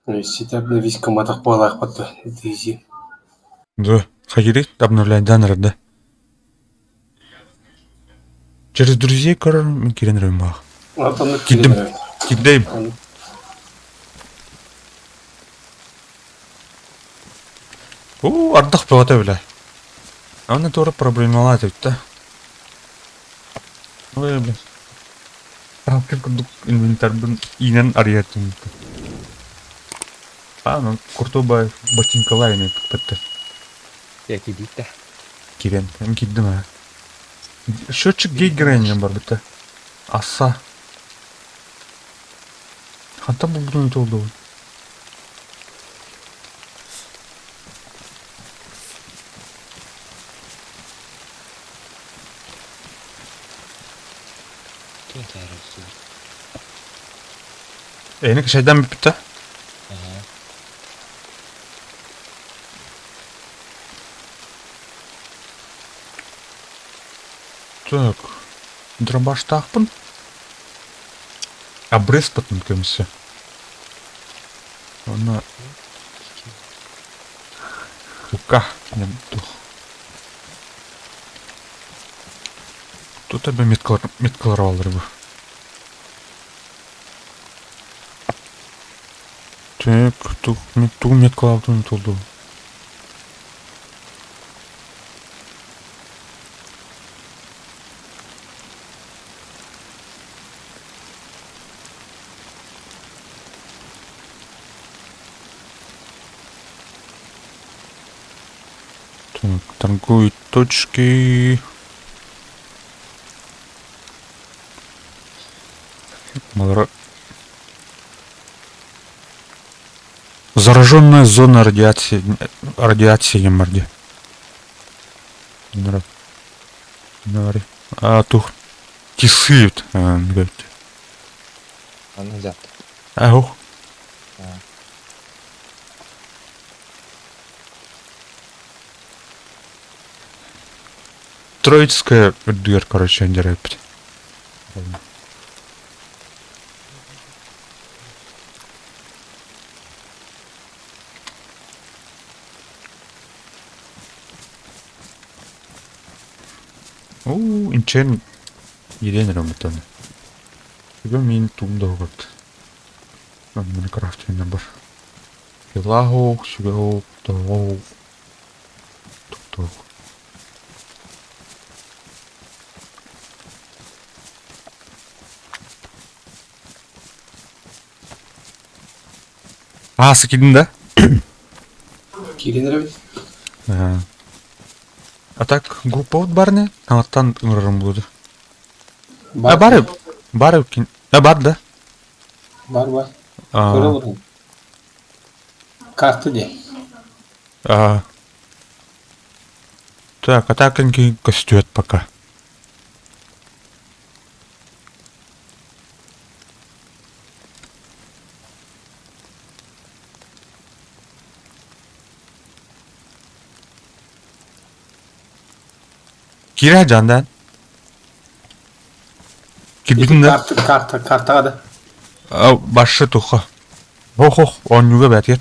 Ситэ обновить гымматах буолаахпыт дуо дии Да, хайырый обновляйдаан эрэр да. Через друзей көрөр мин киирэн эрэбин баах. Оннук Киирдим. киирэн эрэбин. Киирдэйим. Уу, ардах бөҕөтө бile. Аны туора проблемалаат эбит да. Ой, блин. Сталкер курдук инвентарьбын иинэн арыйар түмүккэ. А, ну, куртуба ботинкалаа ини кыппыттар. Дьэ киирдит да. Киирэн, эн киирдим аа. Счетчик гейгерэнньэн барбыта. Асса. Хантан булбутун толдубун. Эйни кышайдан бүппүт Так, дробаштаахпын. Абрыспытын көмүсү. Онно Ука тух. Тут эбэ меткалар алар бу. Так, тух тугу меткалаабытын тулду. Так, торгуют точки. Зараженная зона радиации, радиации марди. А тух тисыют, говорит. Аны Ах. Троицкая үрдүгэр короче дьарыйбыт. Уу, инчэн ириэн эрэ мутан. Бүгүн мин тугум да угат. Майнкрафт бар. Пила суох, сүгэ суох, тоҕо суох, туох. Аасы киирдин да? Киирэн эрэбит. А так группа вот бар не? Таҥаттан ыҥырарым буолуо. А бар бар а бар да? Бар бар. Көрө олорун. Карта дии. А. Так, а так көстүөт пока. Киирэ дьаандаан. Кирбитин да? Карта, карта, картаҕа да. Башы туха. Ох-ох, оонньууга бээтигэр.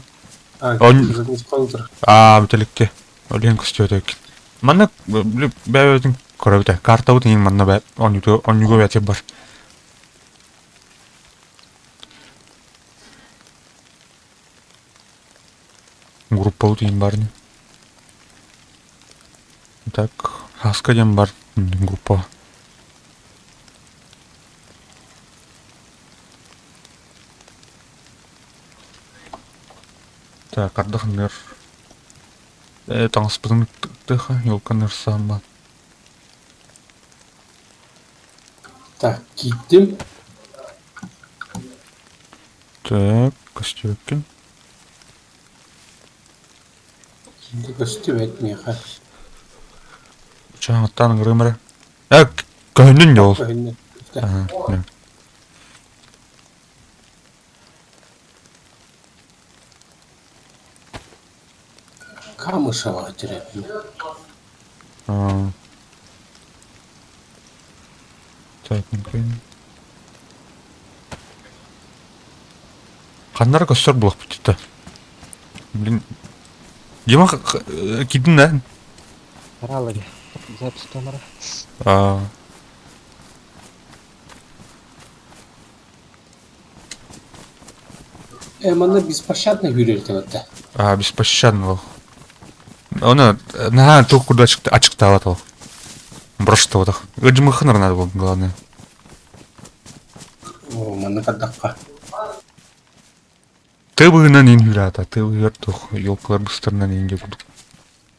Аа, бүтэликке. Олиэн көстүөтөк. Манна бэйэбитин көрөбүт картабыт иҥин манна бэ оонньууга бээтигэр бар. Группабыт иҥин бар Так, хаска диэн бар группа. Так, ардах ныр таҥаспытын тыха елка нырсааммат. Так, киирдим. Так, көстүбэккин. Көстүбэт миэхэ. Чаҥаттан ыҥырыам эрэ. Э, көһүннүн дьол. Көһүннүн. Камышева деревня. Так, Ханнара көстөр буолуохпут да. Блин. Дима киирдин да? Хараалыга. Запись камера. Аа. Манна беспощадно күүрэр Аа, беспощадно ол. Оны наһаа туох курдук ачыктаабат ол. Броштабатах. Ыдьымыххынар надо было, главное. О, манна тардахха. Тыа быһыынан иин хүрэата, тыа быһыгар туох елкалар быстарынан иингэ курдук.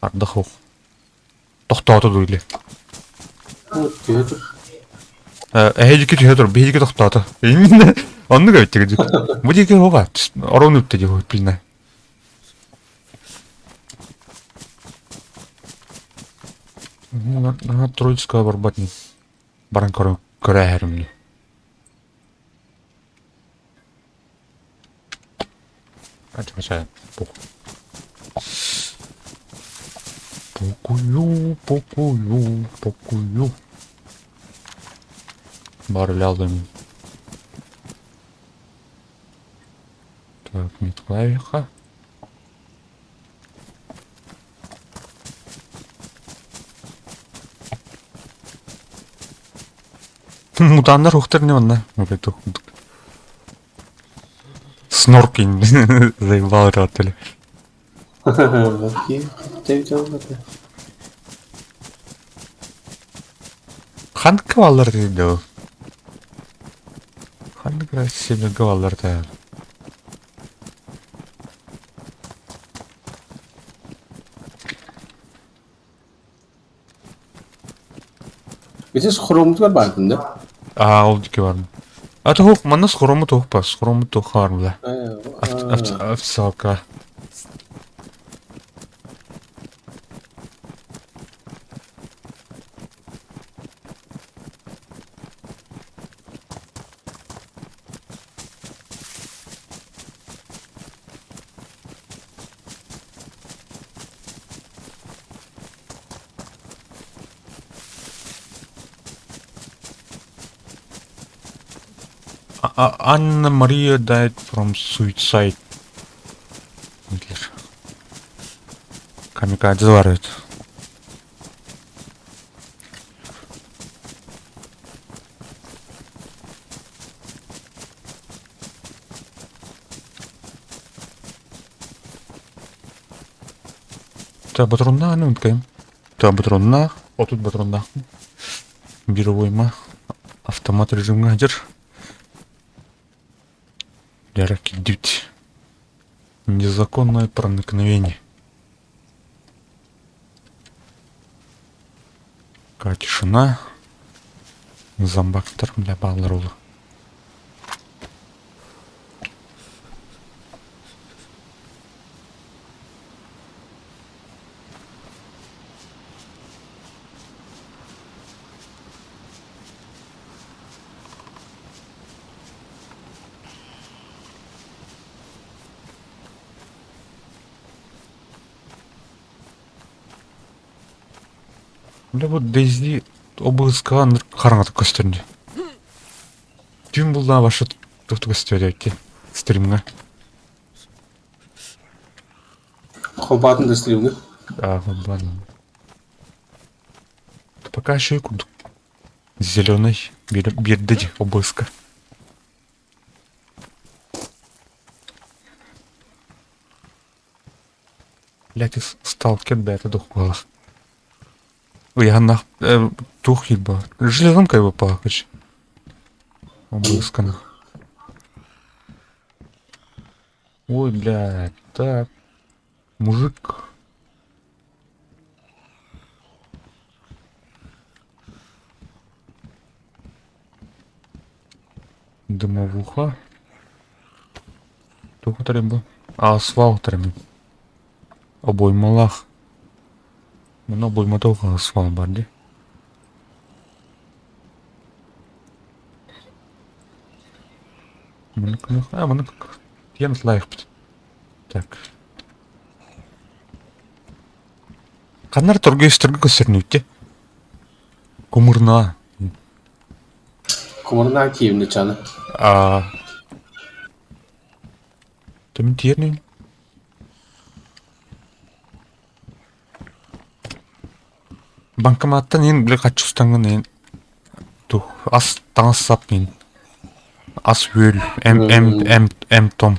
Ардах ох. Тохтоото дуу или? Түһэ тур. Эһэдики түһэ тур, биһиги тохтоото. Иннинэ оннук эбит дик. Бу диэки оҕа орон үптэ дии билинэ. Наһаа Троицкая барбат баран көрө көрөөһөрүм. Покую, покую, покую. Бар үлэ Так, Митклавиха. Мутаннар ухтар не онна. Сноркин заебал ротали. Ханнык кыбаллар диде ол? Ханнык Россияда кыбаллар да? Ити схроммутугар баардын да? Аа, ол дике барым. А туох манна схромму туох ба, схромму туох хаарбыла. Официалка. Anna Maria died from suicide. Диир. Камикадзе бар эбит. Та ботуруннаах аны ыткайым. Та ботуруннаах, отут ботуруннаахпын. Биир обойма автомат режимҥэ сылдьар. Дьэ киирдибит. Незаконное проникновение. Пока тишина. Зомбактар бля баалар олу. Бля бу Дейзи обыскаҕа хараҥата көстөр дии. Түүн буллаҕа вообще туох да көстүө эбит стримҥа. Холбаатын да стримҥа? Аа, холбаатын. Пока еще курдук. Зеленый биэрдэ дии обыска. Блядь, сталкер бэйэтэ духуолах. Ыйаһыннаах туох киирбэ железом кайба паахыч. Обыскана. Ой, блядь, так. Мужик. Дымовуха. Туох треба? А, свал треба. Обоймалаах. Манна обоймата свал бар дии. А, маннык тиийэн лайкпыт. Так. Ханна эрэ торгуйустарга көстөрүнүүттэ. Кумурнаа. Кумурнаа киевничаны. Аа. Мин тиэрнин. Банкоматтан иһин били хаччы устаҥҥын иһин тух ас таҥас сап иһин ас үөл эм эм эм эм том.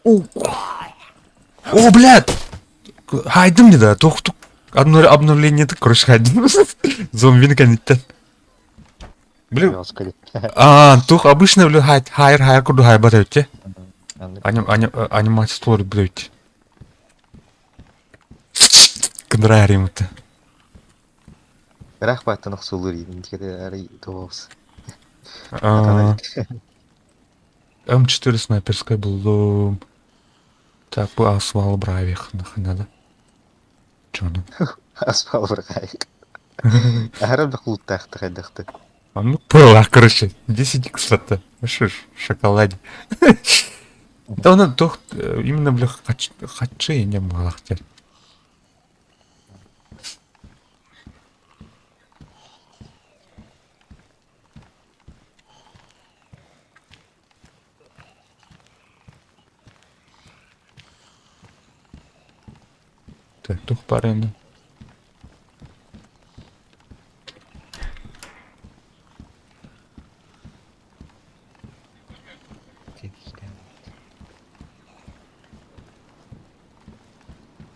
О, блядь! Хайдым да, туох обновление короче хайдым. Зомбини кэнниттэн. Блин, а, туох обычно, бля, хайр хайр курдук хайбат эбит Анимация толору эбит. Кындырай арыймыт. Ыраах бааттан охсуллуур арый туоҕус. М4 снайперская буллум. Так, бу асфал бравих надо. Чону. Асфал бравих. Аһара да кулуттаахтык хайдахты. Ну, была, короче, 10 кстати. Что ж, шоколаде. Да он тох именно бля хачи не могла хотеть. Так, тух парень.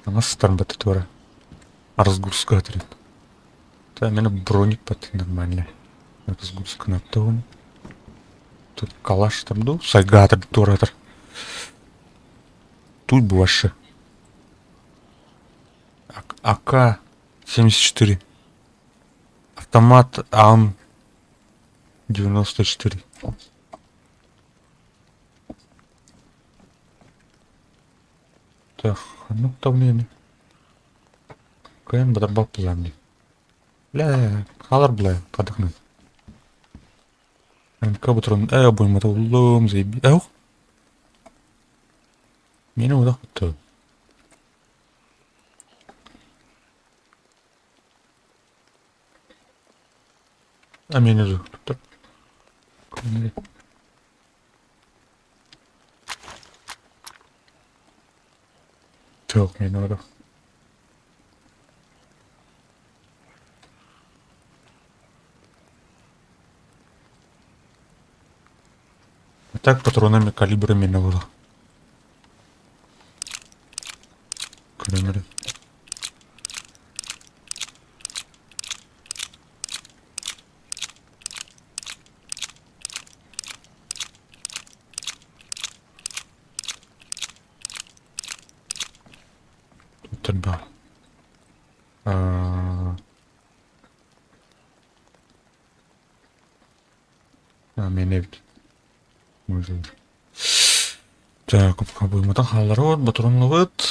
Таҥас сытарын бата туора разгрузка этэрин. Та мені броник бат нормально. Разгрузка наттыгым. Тут калаш там ду сайгатыр туоратыр. Тут больше. АК-74. Автомат АМ-94. Так, ну давление. Кыайан батарбат булам дии. Бля, хаалар бля, подохну. МК патрон, буймата уллум, заеби. Эх! Мени удах бутты. А мени же тут. Так, мне надо. А так патронами калибрами не было. Кремери. Тут А, мен эбит. Так, обойматан хаалларыбыт, ботуруҥнубут.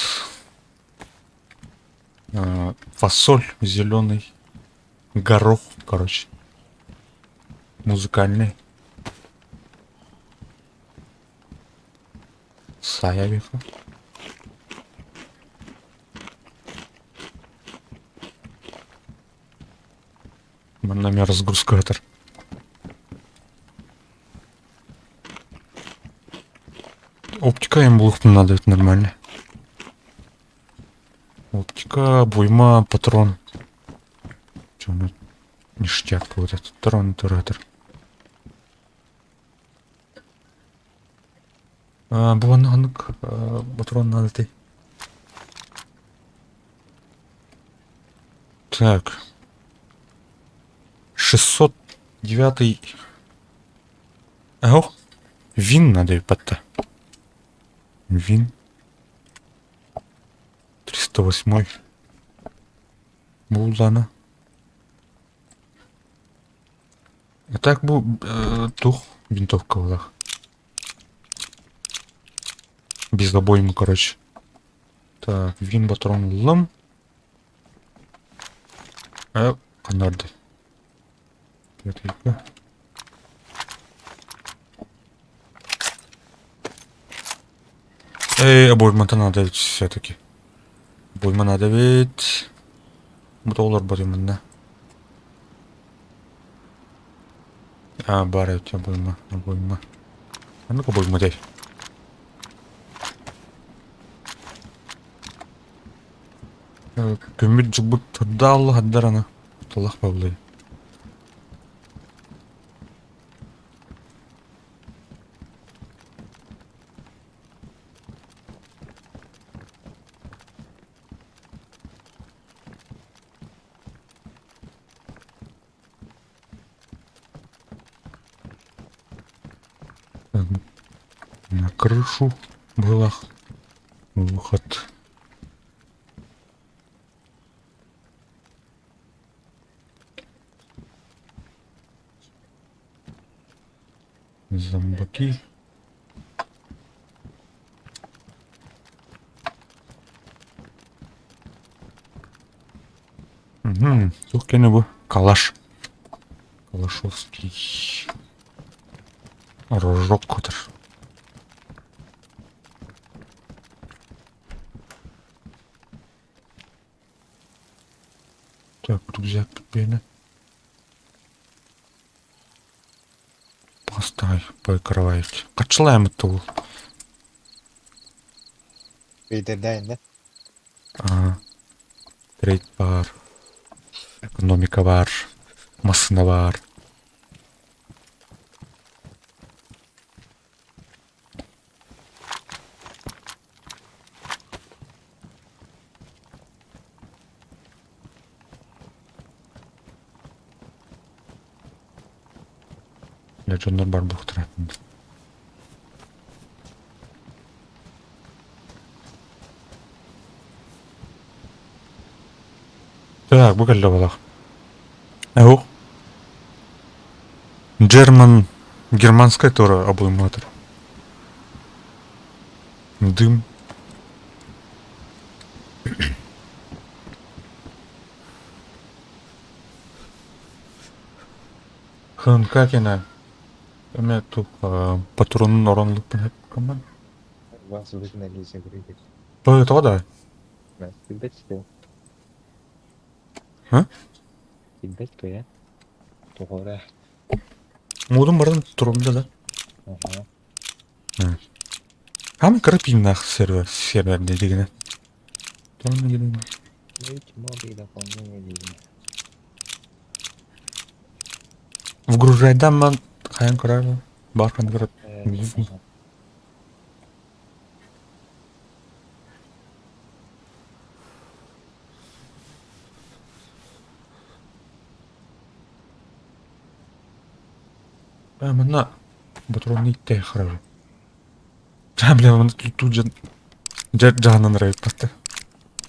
Фасоль зеленый, горох, короче, музыкальный. Сая веха. Манна эмиэ разгрузка ыытар. Оптика им булуохпун надо это нормально. Оптика, обойма, патрон. Че, ну, ништяк вот этот трон, туратор. Бу ханнык патрон надо ты. Так. 609 Ох, вин надо ипатта. Вин. 308 Буллана. А так бу тух винтовка булах. Без обоймы, короче. Так, вин патрон ыллым. Э, ханнарды. Эй, обоймата надо ведь все-таки. Обойма надо ведь. Бу олорбот именно. А, баар эбит обойма, обойма. Ханнык обойма дэй? Күммүт дьылбыт турдаалла хаддарана. Тулах бабылай. На крышу была выход. Зомбаки. Угу. Туох кэнэ бу? Калаш. Калашовский. Рожок көтөр. Так, рюкзак бүппүөнэ. Поставь покрывать. Хаччылааммыт да ол. Өйдөрдөөн да. Аа, трейд баар, экономика баар, массыына баар. Дьэ дьоннор барбыттара. Так, бу кэллэ буолах. Эһук. German, германскай тура обойматор. Дым. ХНК кэнэ эмэ тух патронун оронлукпун хэпкаман. Вас выгнали из игры. Тоҕо тоҕо да? Билбэт что? А? Билбэт туя. Тоҕо Муудун баран турумда да. Ага. Хаамай кыра пииннаах сервер сервер дигинэ. Тоҕо дигинэ? Моды дополнение диигин. Вгружайдан хайан көрөр баар ханнык Манна ботуруонну иттэ харабы. Бля, манна тут же дьаһанан ырайыппатта.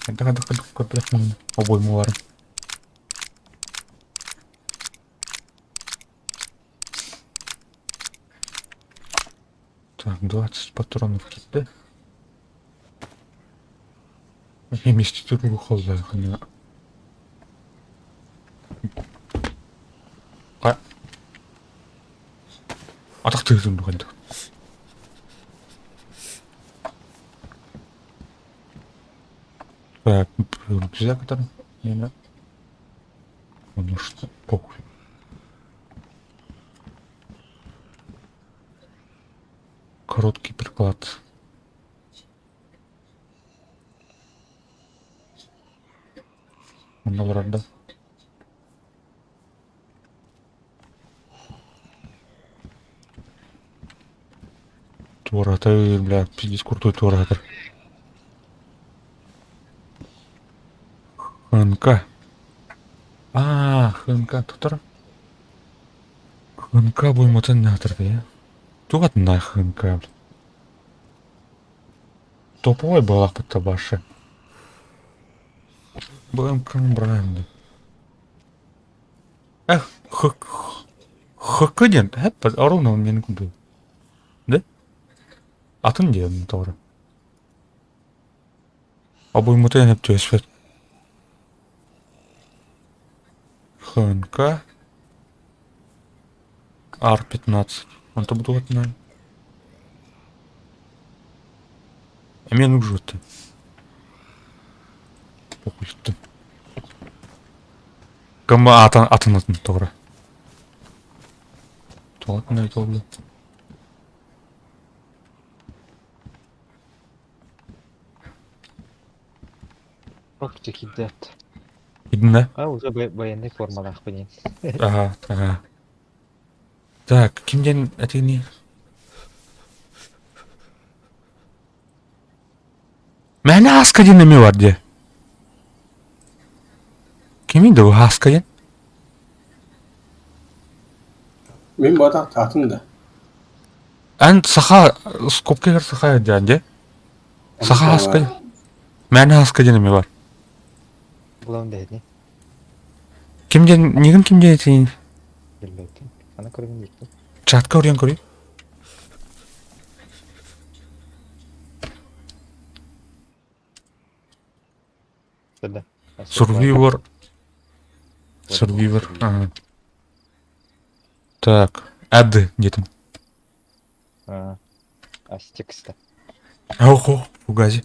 Хайдах көрбөх манна обоймуларым. Так, 20 патронов киирдэ. Эмиэ холлоохуна. Атах тыытын дуганда. Так, рюкзак там. Ну что, похуй. Короткий приклад. Онно олорор да? Туоратыр, бля, пиздец крутой туоратыр. ХНК. А, ХНК тутар. ХНК буйматын наатырда я. Туох атыннаах ХНК? Топовой буолаахпыт да башы. БМК бренды. Эх, Х ХК диэн эп ровно мени курдук. Да? Атын диэн тоҕо. Обоймута эн түөспэт. ХНК Ар-15. Онто бутугатынан. Эмиэ нужуоттан. Похуйттан. Кым атын атын атын тоҕо. Тоҕо толлу? Практики кидет. Идна? А уже военный формалаах блин. Ага, ага. Так, ким диэн этигиний? Мээнэ Ааска диэн эмиэ бар дии. Кимий да бу Ааска диэн? Мин буотах да. Эн саха скобкагар саха диэн дии. Саха Ааска. Мээнэ Ааска диэн эмиэ бар. Булан дэһини. Ким диэн, нигин ким диэн этигиний? Билбэппин. Аны көрүҥ диэки. Чатка уруйан көрүй. Survivor. Survivor. Ага. Так, ад диэтим. А, Астекста. Охо, фугази.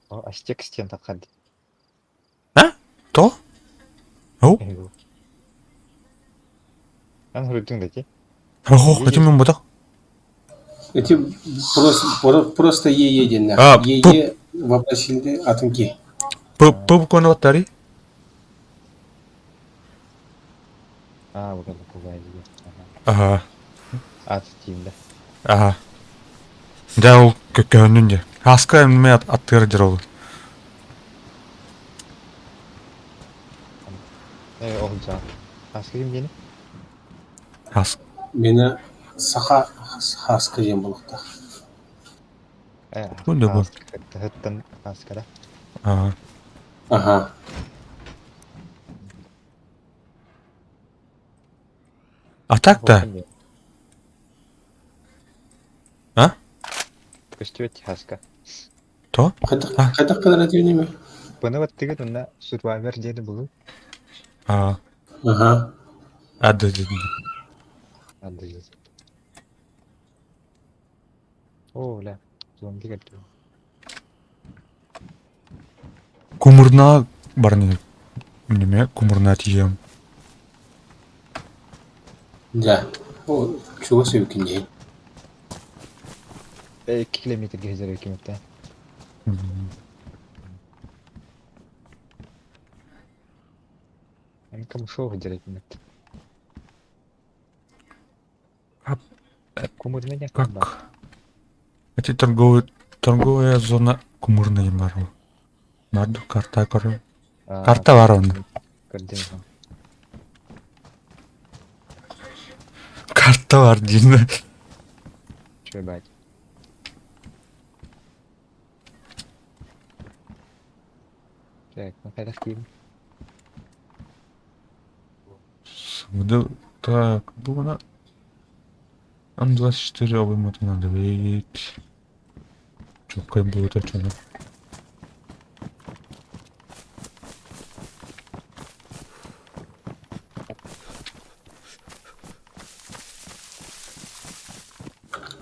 О, Астекстен таххар А? То? Оу? Эн суруйдуҥ да ити? Охо, этим мен ботах. Эти просто, просто ЕЕ диэннээх. А, ЕЕ вопросили атын киһи. П, П букваны баттари? А, вот это фугази. Ага. Ат тиинде. Ага. Дьэ ол көкөөнүн дьэ. Аска эмиэ аттыгар дьэр ол. Э, ол жаа. Аска ким диэни? Ас. Мені саха хаска диэн буолуохтаах. Э, Бу да бу. Аскаттан аскара. Ага. Ага. А так-то? А? Көстүбэт хаска. То? Хайдах А. хайдах гынар этибиний Бұны баттыгыт онна Survivor диэни булу. А. Ага. А, да, да, да. Андыйыз. О, бля. Зомби кэллэ. Кумурна баран неме кумурна тиийэм. Дьэ. О, чугас эбиккин дии. 2 километр киһи кимиттэ. Эн камшоу дерекимет. А, Кумурна не Как? Эти торговые, торговая зона кумурная бару. Барду карта көрө. Карта бар онно. Көрдүм. Карта бар диин. Чё бать. Так, ну хайдах киим. Да, так, бу М24 обойматы надо выявить. Чукай будет, а чё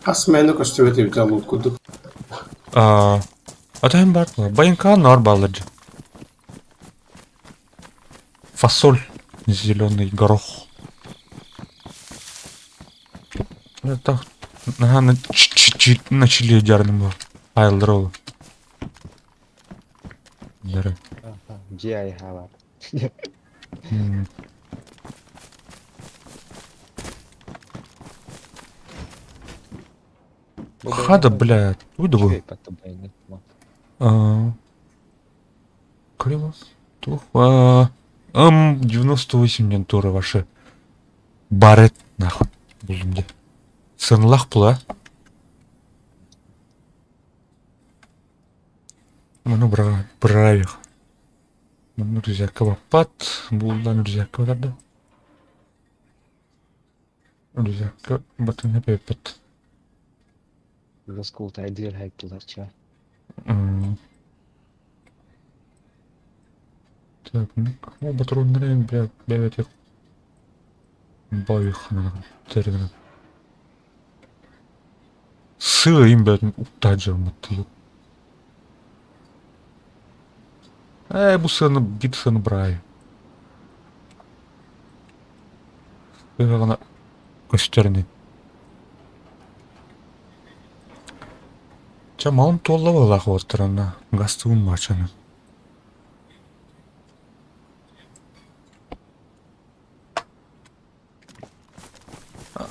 Ас мээнэ көстүбэт эбит алуут курдук. А, а там бар. Байынка нор балладжы. Фасоль. Зеленый горох. Это ага, на, ч на чили дярным был. Айл ролл. Дары. GI хава. Хада, блядь, выдаву. Криво. Тух. М98 ден тура ваши. Барет, нахуй. Булдум де. Сынлах пула. Маны бравих. Маны рюкзакка баппат. Булдан рюкзакка барда. Рюкзакка батын хепеппет. Раскулта айдыр хайптылар ча. Так, ну, патроннары бля, бля, Бавих, термин. Сыла им, блядь, уктаджа, маты. Э, бу сыны, бит сыны брай. Ыһыаҕына көстөр ини. Чэ, малым туолла быһыылаах уоттарына, гастыыбын баачаны.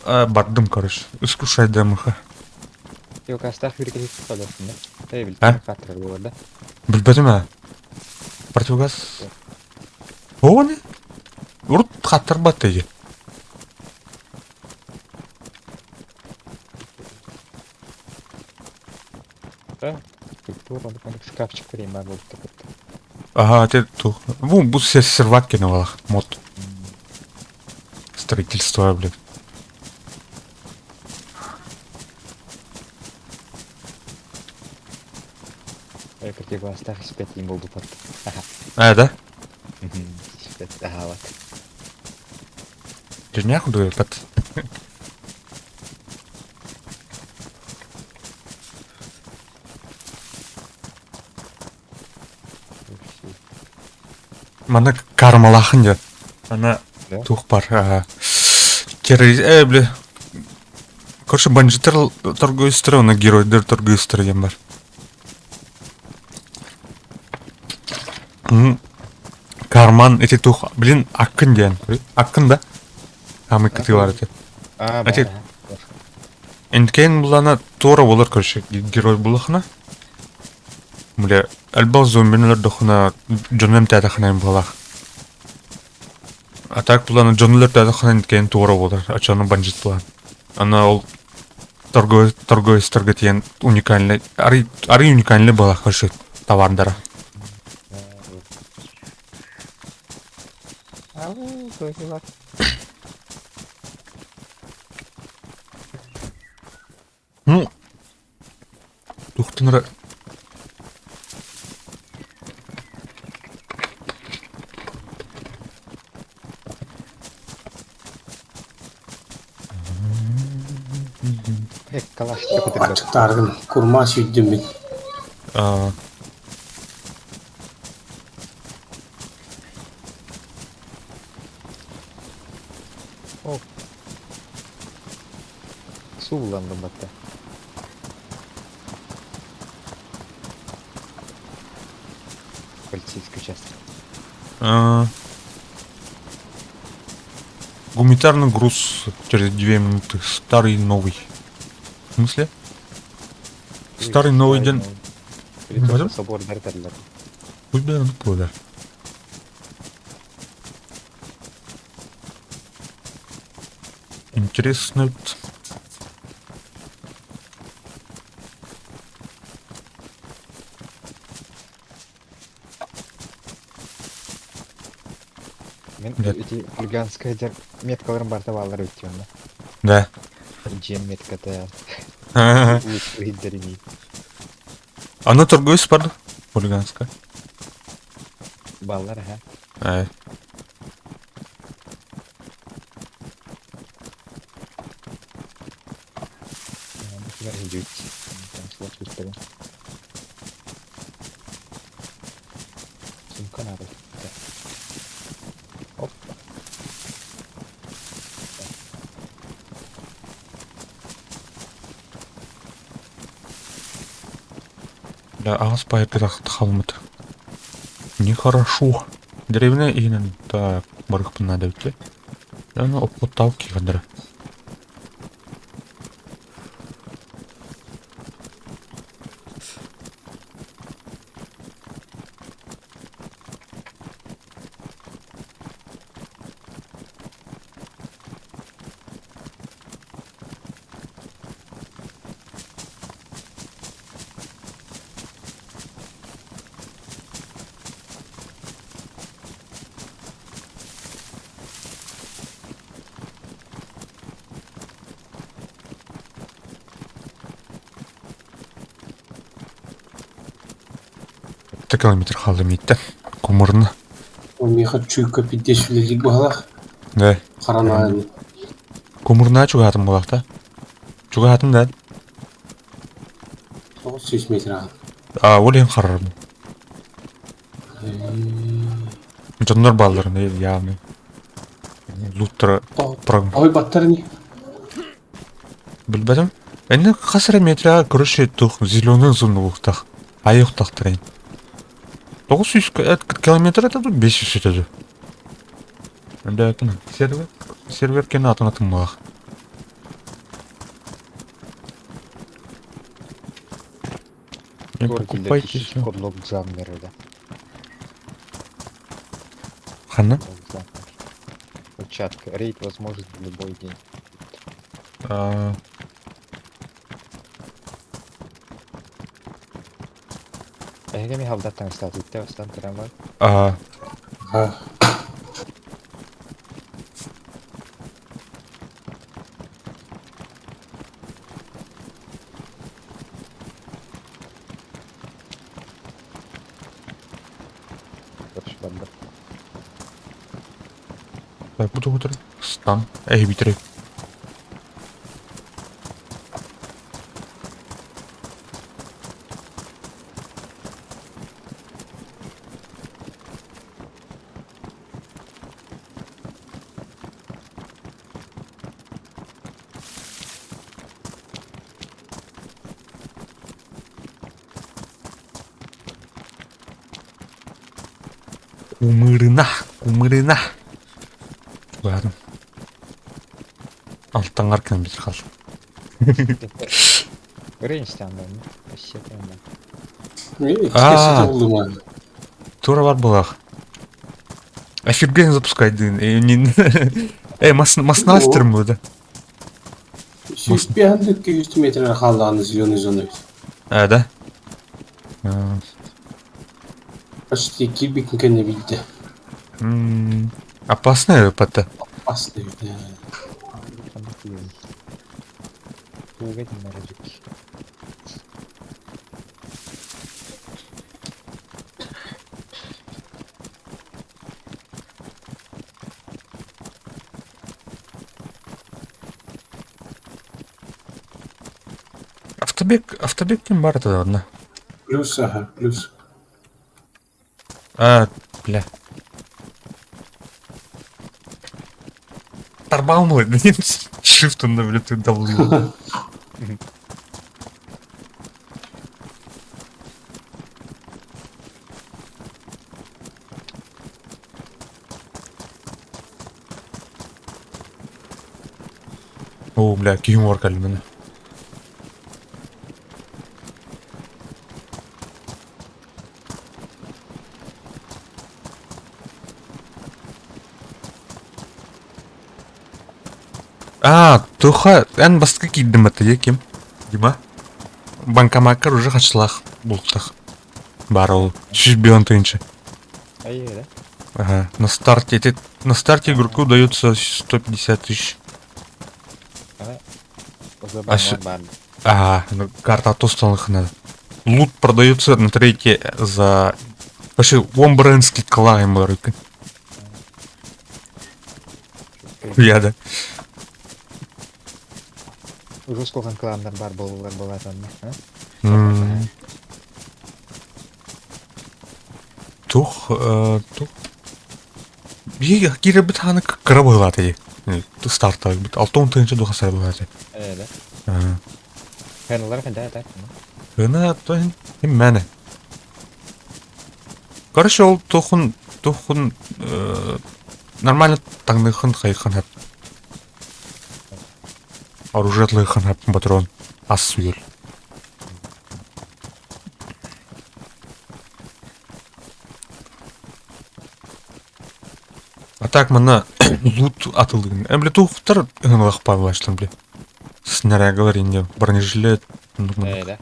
Бардым, короче, искушай ДМХ. Юкастаах үргүһү содосун да. А? Тэбилтэн хаттар буолар да. Билбэтим ээ. Противогаз. О, не? Урут хаттарбат дии. Да. Культура, оннук шкафчик көрейін бар болып тұр. Ага, те ту. Бу бу сервак кинулах мод. Строительство, блядь. Противогазтаах испэтиин булбуппат. А, да? Испэт аһаабат. Дьиҥнээх курдук Манна кармалаахын диэн. Ана туох бар террорист бля короче бандиттар торгуйстара уонна геройдар торгуйстара диэн бар. Карман ити туох блин аккын диэн аккын да Самый кытыылар ити. Ити Инткейн булана туора болар короче герой булахына. Бля, альбал зомбини өлөрдөхүнэ дьону эмтээтэххинэ буолах. А так булана дьону өлөртөөтөххүнэ инткейн туора буолар, оччону бандит буолан. Аны ол торговец торговецтарга тиийэн уникальный арый арый уникальный буолах короче товардара. Ну, туохтан эрэ Аччыктааргын курмаа сүүрдүм мин. Аа Суулланным батта. Полицейский участок. А, Гуманитарный груз через 2 минуты. Старый новый. В смысле? Старый новый день. Или собор дәртәрләр. Пусть бы он да. Интересно. Мин ити хулиганская дьэр меткаларын барыта бааллар эбит онно. Да. Дьиэм метката ыйдарини. Аны торгуйс бар хулиганская. Бааллар аха. Ай. Сумка надо. Оп. Да, аҕыс пайга хаалмыт. Нехорошо. Деревня иһинэн так барыахпын наада эбит Аны оппуттаах киирдэрэ. Километр хаалла мииттэ. Кумурна. Миэхэ чуйка пиздец үлэлиир быһалаах. Да. Харанаайын. Кумурна чугаһаатым буолаахта. Чугаһаатым да. 900 метр аҕа. А, ол иһин харарым. Дьоннор баалларын явно. Луттара Ой, баттар не? Билбэтим. Энне хас эрэ метрэ короче тух зеленый зона буолуохтаах. Айыахтаахтар 900 километр это тут 500 это же. Да, сервер, сервер кene атын атыммалах. Не покупайте все. Код локджаммер да. Ханна? Перчатка. Рейд возможен в любой день. А... Эһиги ми халдат таҥастаат иттэ бастан туран бар. А... А. Короче, барда. Так, буду утро. Стан. Эй, битрей. Кумырына, кумырына. Ладно. Алтаңар кем бит хал. А, Тура бар булах. Офигенно запускай дын. Эй, маснастер мы, да? Сүүспиһандык 200 метр хааллаҕына зеленый зона А, да? Почти кирбикин кэннэ билдэ. Опасная выпата. Опасная, да. Автобек, автобек кем бар это одна? Плюс, ага, плюс. А, бля. Тарбалмы, блин, shift он, блин, ты W. О, бля, юмор калимена. А, туха, эн баска киирдим это ким? Дима? Банкомаккар уже хачлах бултах. Бар ол. 105 тысячи. да? Ага, на старте, это, на старте игроку дается 150 тысяч. А Ага, ну, карта тостанных надо. Лут продается на трейке за... Вообще, он брендский клаймер. Я, да. Уже сколько кланнар бар болулар болат анна, Тух, тух. Бие кире бит ханы кыра быһылаат ди. Старта бит алтон тыынча духа сара быһылаат. Э, да. Хәналар хәндә әтә. Гына тон мәне. Короче, ол тухун тухун нормально таңныхын хайхан хап. Оружетлыхын хап патрон. Ас сүйел. А так мана лут атылдыгын. Бля, тухтар гынлах павлашлым, бля. Снаряга не бронежилет. Э, да.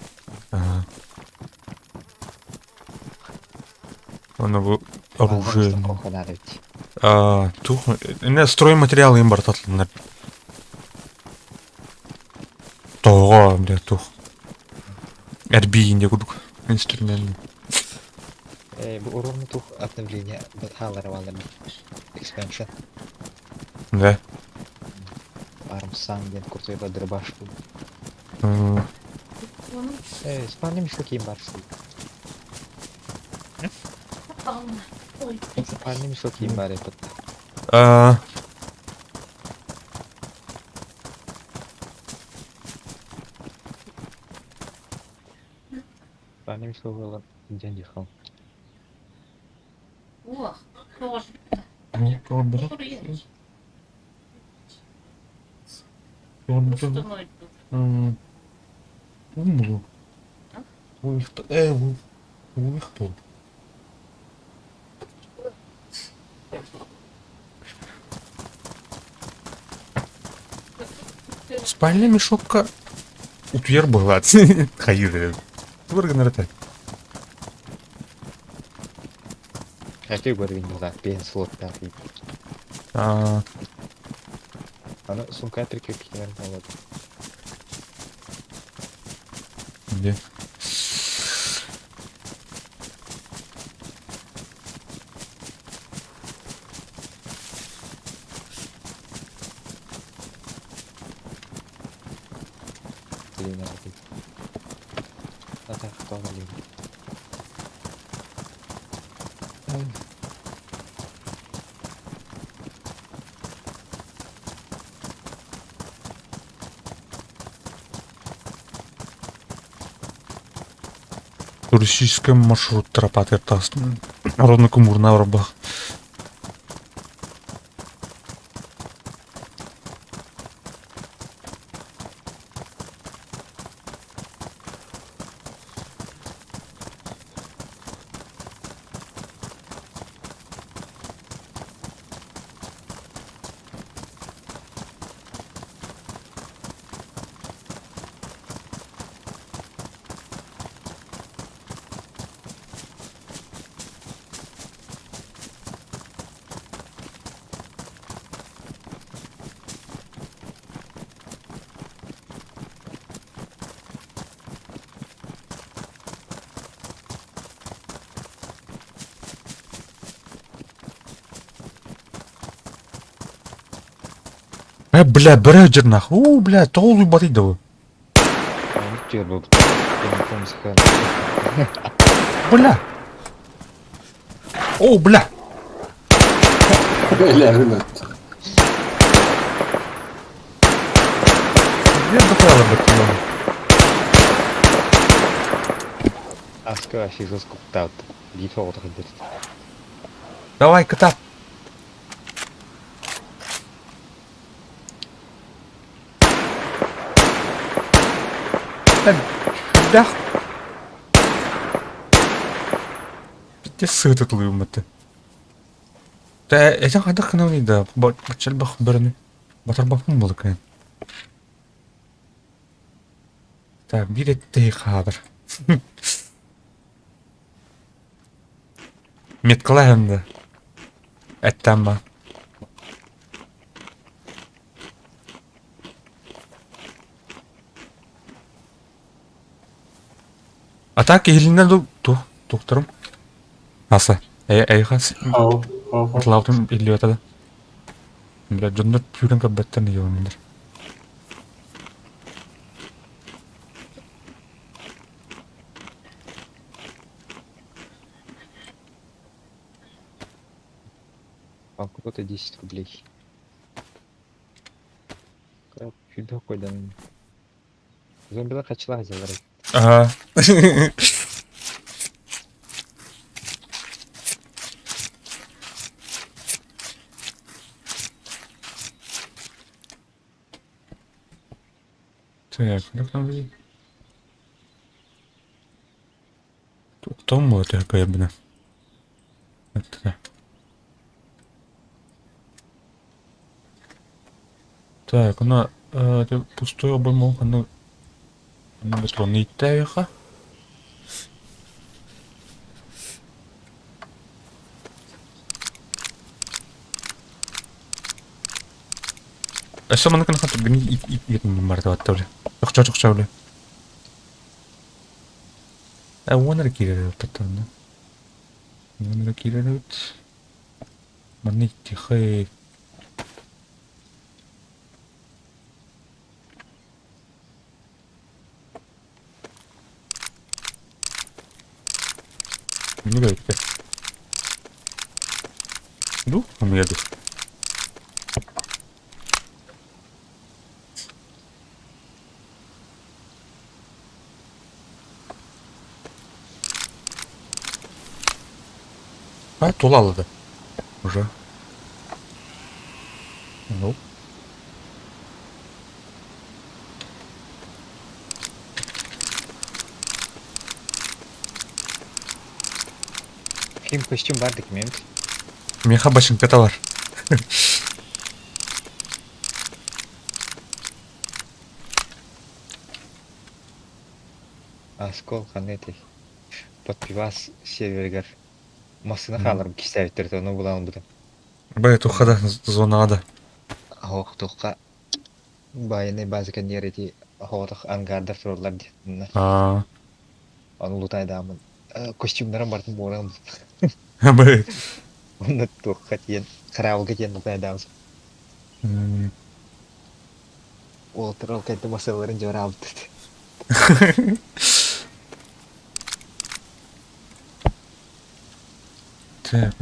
Ага. Оны бу оружие. А, тух, не стройматериалы им бартатлынар. Того, бля, тух. Эрби инде кудук инструмент. Э, бу уровня тух обновление халар валар. Expansion. Да. Армсан ден куртой дробаш. Э, спальный мешок ким бар. Спальный мешок ким бар этот. А. Спальня суоҕа диэн диэххэ. Спальня мешокка утуйар быһылаат хайыыр Тугар гынар этэ? Хотя бы не знаю, пен слот пятый. Аа, Аны сумка прикрепить болады. Где? Блин, надо. Надо кто Туристический маршрут тропа тас Ровно кумурна рабах. Э, бля, бля, нахуй. О, бля, толуй батый да. Бля. О, бля. Бэлэрин өттө. Я дохуя баттым. Аска вообще заскуптаут. Биир оҕото сылдьар. Давай, кытап. Дах. Пиздец сыытытылыым это. Та этен хайдах гынабыный да баччалбах бөрөнү батарбаппын буолла Так, биир эттэһи хаалар. Меткалаһын да. Эттэн ба. А так иһилиннэ ду ту тухтарым. Аса. Э эйхас. Ау, ау. Атлаутым иллиота да. Бля, дьоннор сүүрэн көрбөттөр ньиэлэннэр. Банкнота 10 рублей. Сүүрбэ койдан. Зомбилар хачылаах дьаллар. Ага. Так, как там выйти? Том вот я Это. Так, она пустой обойму, она бетонный тайха. Өссө маннык гына түргэнник иитин барда баттабыла. Чохчоо чохчоо Э уон эрэ киирэр эбит Уон эрэ киирэр эбит. Манна тихэй. Мені эбиттэ. Ду, умуйа ду. А, тула да. Уже. Ну. Ким костюм бар документ. Миэхэ бачыҥката бар. Оскол ханна этэй? Подпивас серверигэр массыына хаалар кистээбиттэр ону булан ылбытым. Бай туха да зонаҕа да. Оһох туохха военный база кэннигэр ити оһоҕотох ангардар тураллар диэн. Аа. Ону лутайдааммын костюмнарын барытын буоран Бай. Онно туохха тиийэн хараабылга тиийэн лутайдаабын. Уолаттар ол кэнтэ массыыналарын дьуораабыттар. Так,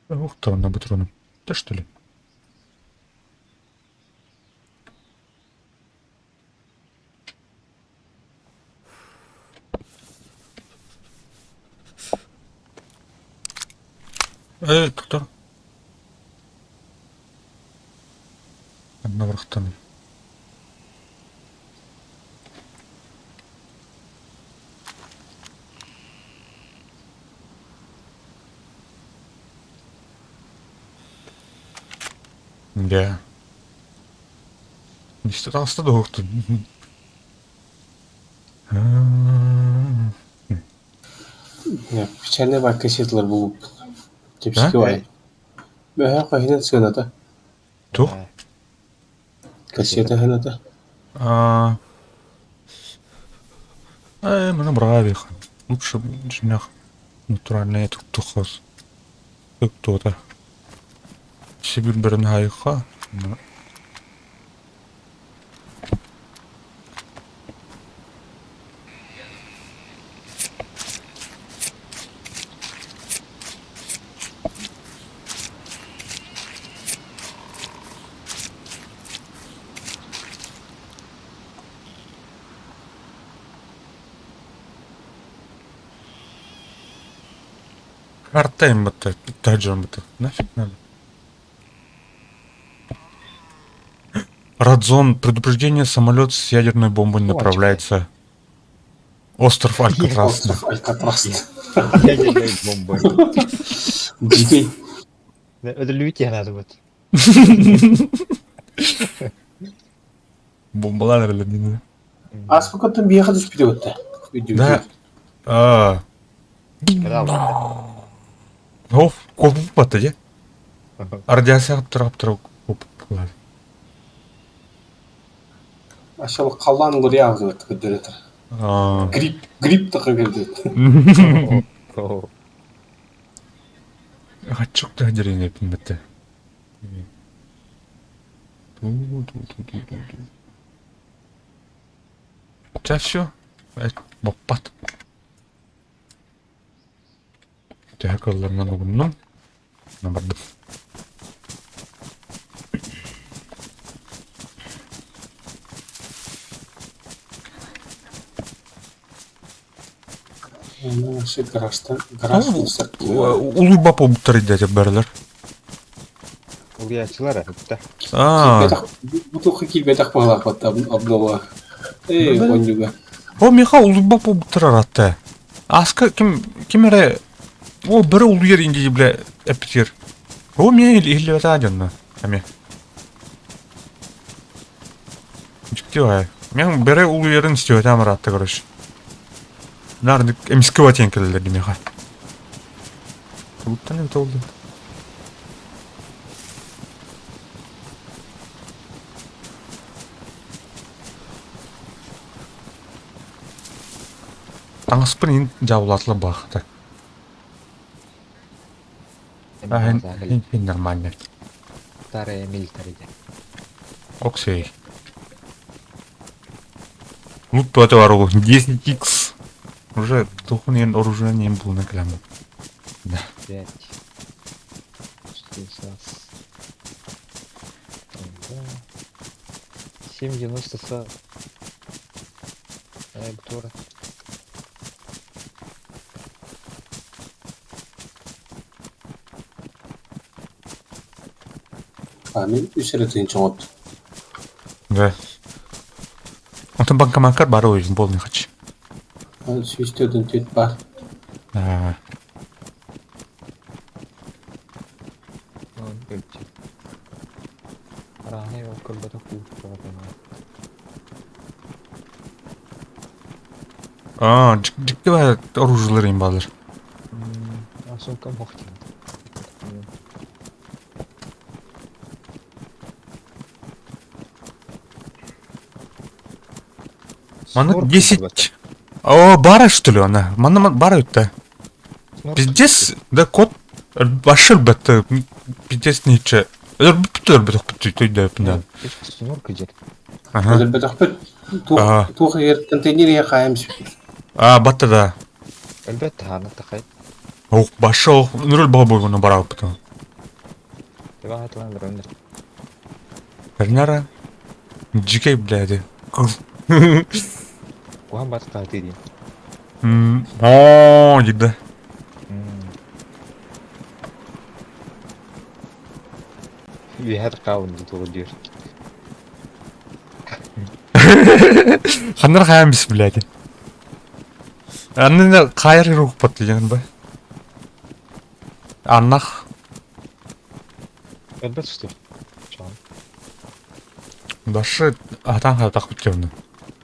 Ух ты, на патроны. Да что ли? Э, кто? Одноврахтан. Да. Не таҥаста да уһуктун. Печальный бакка сетилэр булбуппут. Чэпчэки баҕайы. Бөһө хаһынан сыаната? Туох? Кассета сыаната? Аа. Э, маны быраҕа Лучше дьиҥнээх натуральнай туттуххас. Туота. Сибир бэрин хаайыхха. Артем бытта, таджан бытта. Нафиг надо. Радзон. Предупреждение. Самолет с ядерной бомбой направляется. Остров Алькатрас. Остров Алькатрас. Ядерной бомбой. Дикий. Өлүлүбүт диэн аатыбыт. Бомбалар эрэлэр Ааспыккыттан биһиэхэ түспүтэ бытта. Да. Аа. Оф, копуп батта дьэ. Радиация аптыра копуп Ашал халлаан уларыйа көрдөрөтөр. Грипп, грипп таха көрдөрөт. Хаччык да деренепин бітті. Ча все. Боппат. Төһө кылларынан угуннум. Бардым. Гаражтан гараж Улуйба побуттар идэ бэрилэр. Улуйааччылар атытта. Аа. Бу киирбэтэх баҕалаах обнова. Ээ, онньуга. О, миэхэ улуйба побуттар аратта. Аска ким ким эрэ О, бөрө улуйар инди бля эппитигэр. О, миэ иһиллибэтэ дьонно. Эмиэ. Дьикти баҕайы. Мен бөрө улуйарын истибэтэ ыраатта короче. Наар эмискэ батиан кэлэллэр миэхэ. Тугуттан эбитэ буолла? Таҥаспын иһин дьаабылаатылар баахата. А, нормально. Старая милитари диэн. Оксей. Лут туата бар ол 10x. Уже духун ен оружие булна кэлэм. Да. 5. 4, 7,90 Тура. А мин үс эрэ тыһыынча оҥордум. Да. Онтон банкомаккар бары ойын полный хач. 144 баар. Аа. Арааһынай ол көрбөтөх кууккаҕа Аа, дьикти баар оружиелар им баалар. Сумкам бохтин. Маннык 10. О, бара что ли она? Манна бара өттө. Пиздец, да кот башы өлбөттө. Пиздец ниче. Өлбүттү өлбөтөх төйдөпүн да. Снорка дьэ. Ага. Өлбөтөхпүт. Туох туох егер контейнер иһэ хаайым сүппүт. А, батта да. Өлбөт таһаана тахай. Ох, башы ох, нүрөл баҕа бойгону барааппытын. Тэбэ хатылаан баран Эрнара дьикэй блядь. Куһан бат хаатыы диин. Оо, дидэ. Үөһэ хаалын дуу диир. Ханнар хаайан бис блядь. Анны хаайар рух диэн ба. Аннах. Өлбөт сустур. Чоон. Башы атан хатах бүтүөмнү.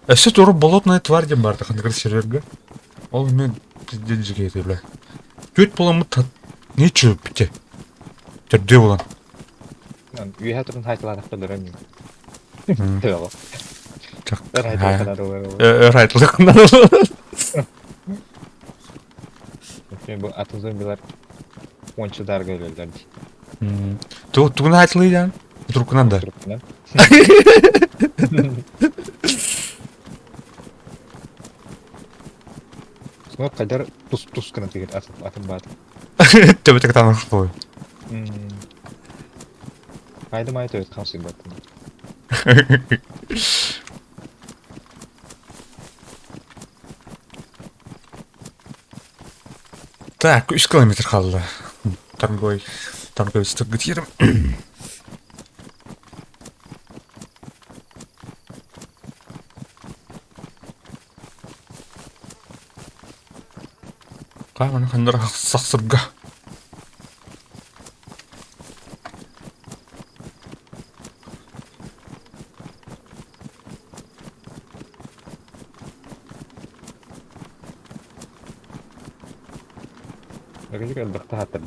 Өссө туру болотная тварь диэн баар ханныгар сервергэ. Ол мен пиздец дьигээти бля. Түөт буоламмыт нече бүтэ. Төрдүө буолан. Үөһэ туран хаайталаатахта өлөрөн Төбөҕө. Өр Өр айтылык Бу атын зомбилар онча дарга өлөллөр дии. Тугун айтылыйдан? Туркунан да. Туркунан. Снор кайдар тус-тус гына тигер атын баат. Төбөтө танах болой. Хайда май төбөт хамсый баттын. Так, 3 километр қалды. Торговый, торговец гитирім. Қаманы қандар сақсырға. Öyle элбэхтэ хааттар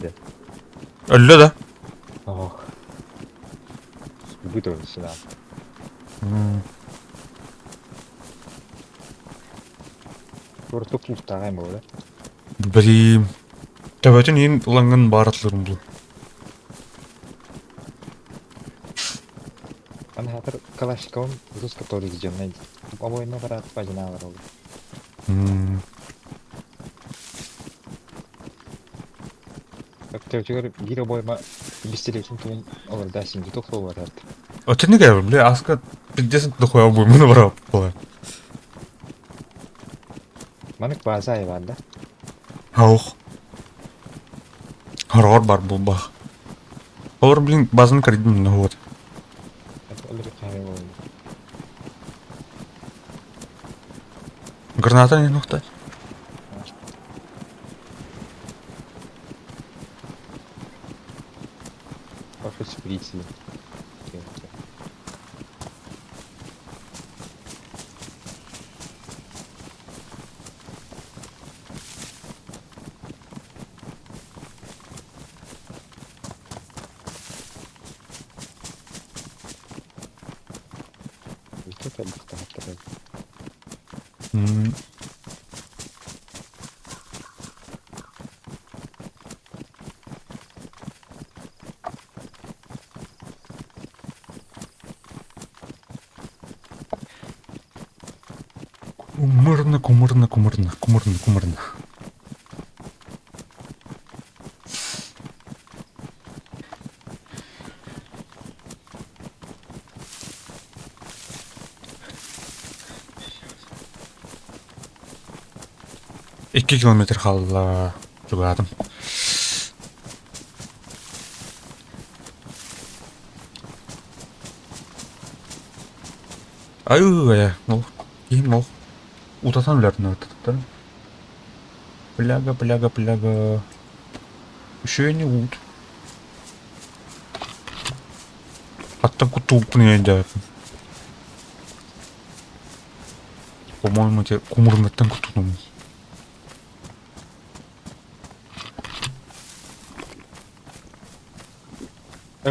Өллө да. Ох. Быт сюда. Просто клубтагай буолар. Блин. Төбөтүн иин уланган бааратлырым бул. Аны хатыр Калашниковым русско тоже сделанный. Обоина барат бажынаалар ол. Төбөтүгөр биир обойма бистилетин туун олар да синди тохтоо барат. Өтүнү бля, аска пиздец дохуя обоймуну барап була. Манык база бар да. Аух. Хорор бар был бах. Олар, блин, базаны кредит на вот. Граната не нухтать. Пошел шприцы. Кумырна, кумырна, кумырна, кумырна, кумырна. 2 километр хаалла чугаатым. Ай, ол киһим ол утатан үлэрин ыттыттар. Пляга, пляга, пляга. Еще не ут. Аттан куттууппун өйдөөппүн. По-моему, те кумурнаттан куттунум.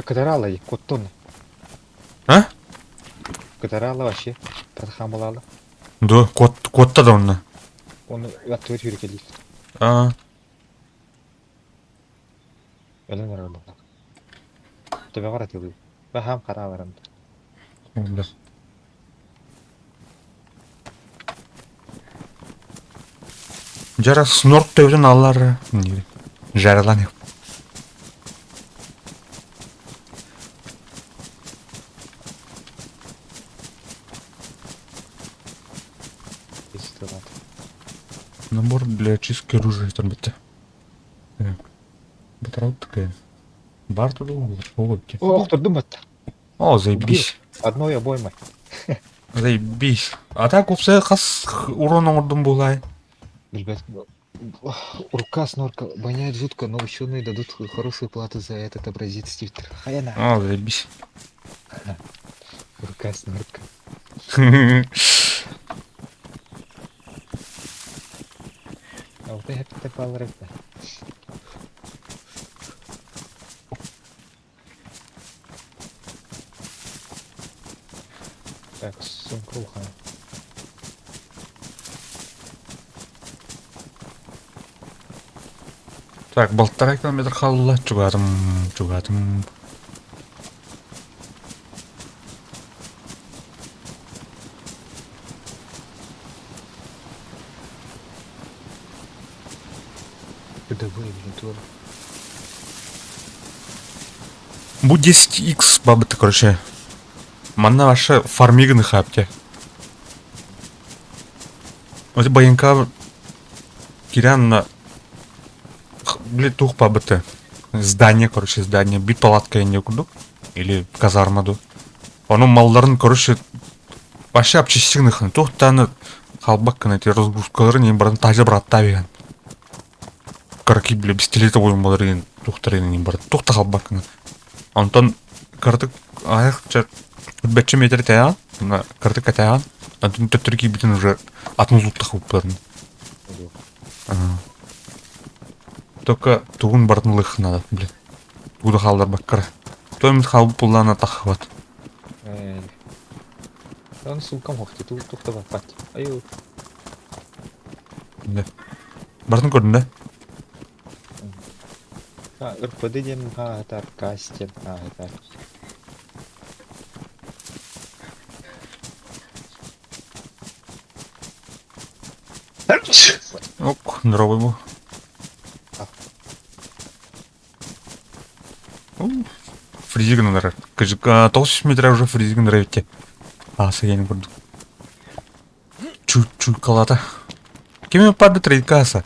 Кытарала, куттун. А? Кытарала вообще. Татхан булала. Да, кот, котта да онно. Оны аттыгар хүрүкэлиир. А, Өлөн эрэр буоллах. Төбөҕөр атыылыы. Баһаам харааларым. да. Жара снорк төбөтүн аллар. Жаралан. Набор для очистки оружия турбите. Так. Батарал такая. Бар туда улыбки. О, охтордум батта. О, заебись. Одной обоймой. Заебись. А так упса хас урон оҥордум буолай. Ребят, рука снорка воняет жутко, но ученые дадут хорошую плату за этот образец Твиттер. Хаяна. О, заебись. Рука снорка. А вот это балрыта. Так, сумка уха. Так, балтара километр хаалла. Чугаатым, чугаатым. Куда вы, блин, тур? Бу 10x бабыты, короче. Манна вообще фармигны хапте. Вот баянка кирянна блин тух бабыты. Здание, короче, здание. Бит палатка не курдук. Или казарма ду. Ону малларын, короче, вообще обчистигныхын. Тух таны халбаккын эти разгрузкалары не барын тажа братта беген. Караки, бля, пистолеты ойын болар деген тухтар не бар. Тухта халбаккын. Онтон кырдык аяк бәчче метр таян, мына кырдык катаян, онтон төттөрү кийбитин уже атын узуттах уппарын. Только тугун бартын лых надо, блин. Тугу халдар баккара. Тоймут халбы пуллана тахват. Он сумкам хохти, ту тухта баппат. Аю. Да. Бартын көрдүн да? А, РПД диэн хаатар, кастер хаатар. Ок, здоровый был. Фризигн нырар. Тоғыз метр уже фризигн нырар Асы ени курдук. Чуть-чуть калата. Кеме парды трейдкаса?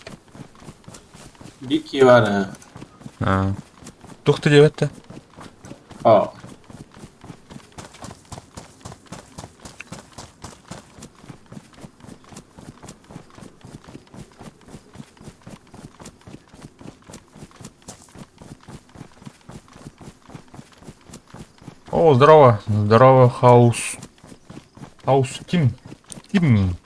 Бики бар. Тухты деп А. О, здорово. Здорово, хаус. Хаус Тим. Тим.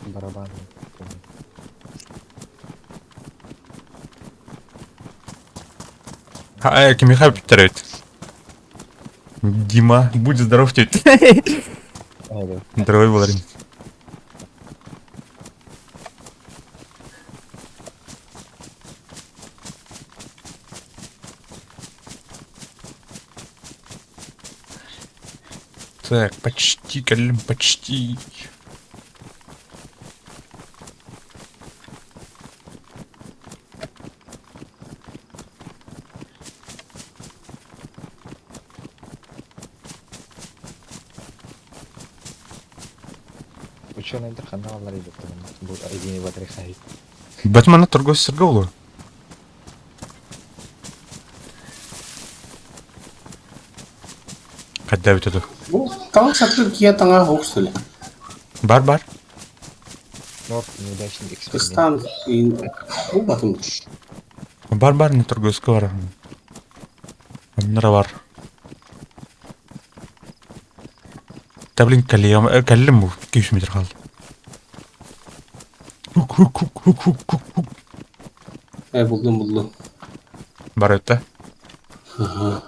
Барабан. А, Кимиха Петерович. Дима, будь здоров, тетя. Здоровый был, Так, почти кэллим, почти. Ученыйдар ханна бааллар бу Евгений Бэтмена торговый сиргэ олор. Хайда эбитэ дуу? Бу таҥас сатыыр киһи таҥаһа суох что ли? Бар бар. Норк неудачный эксперимент. Кыстаан булбатым. Бар бар не торговецка бар. Оннура бар. Да блин кэлиэм кэллим бу 200 метр хаалла. Хук хук хук хук хук хук хук. Э булдум булдум. Бар это. Ага.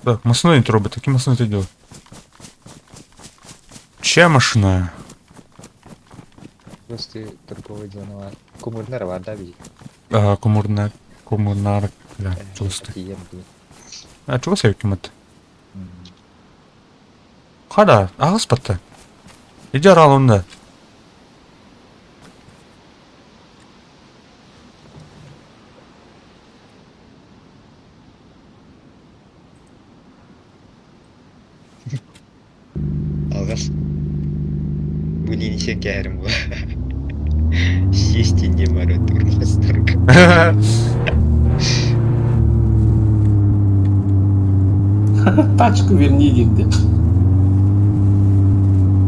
Так, машина не робот, какие машины ты делал? Чья машина? Просто торговый дела. Кумурнар варда би. А, кумурна, кумурнар, бля, чувствую. А, чего севкимат? Хада, аҕыс батта. Иди орал онно. Алҕас бу нинсен кэһэрим буо Сесть не барыт урмастарга. Тачку верни диирдэ.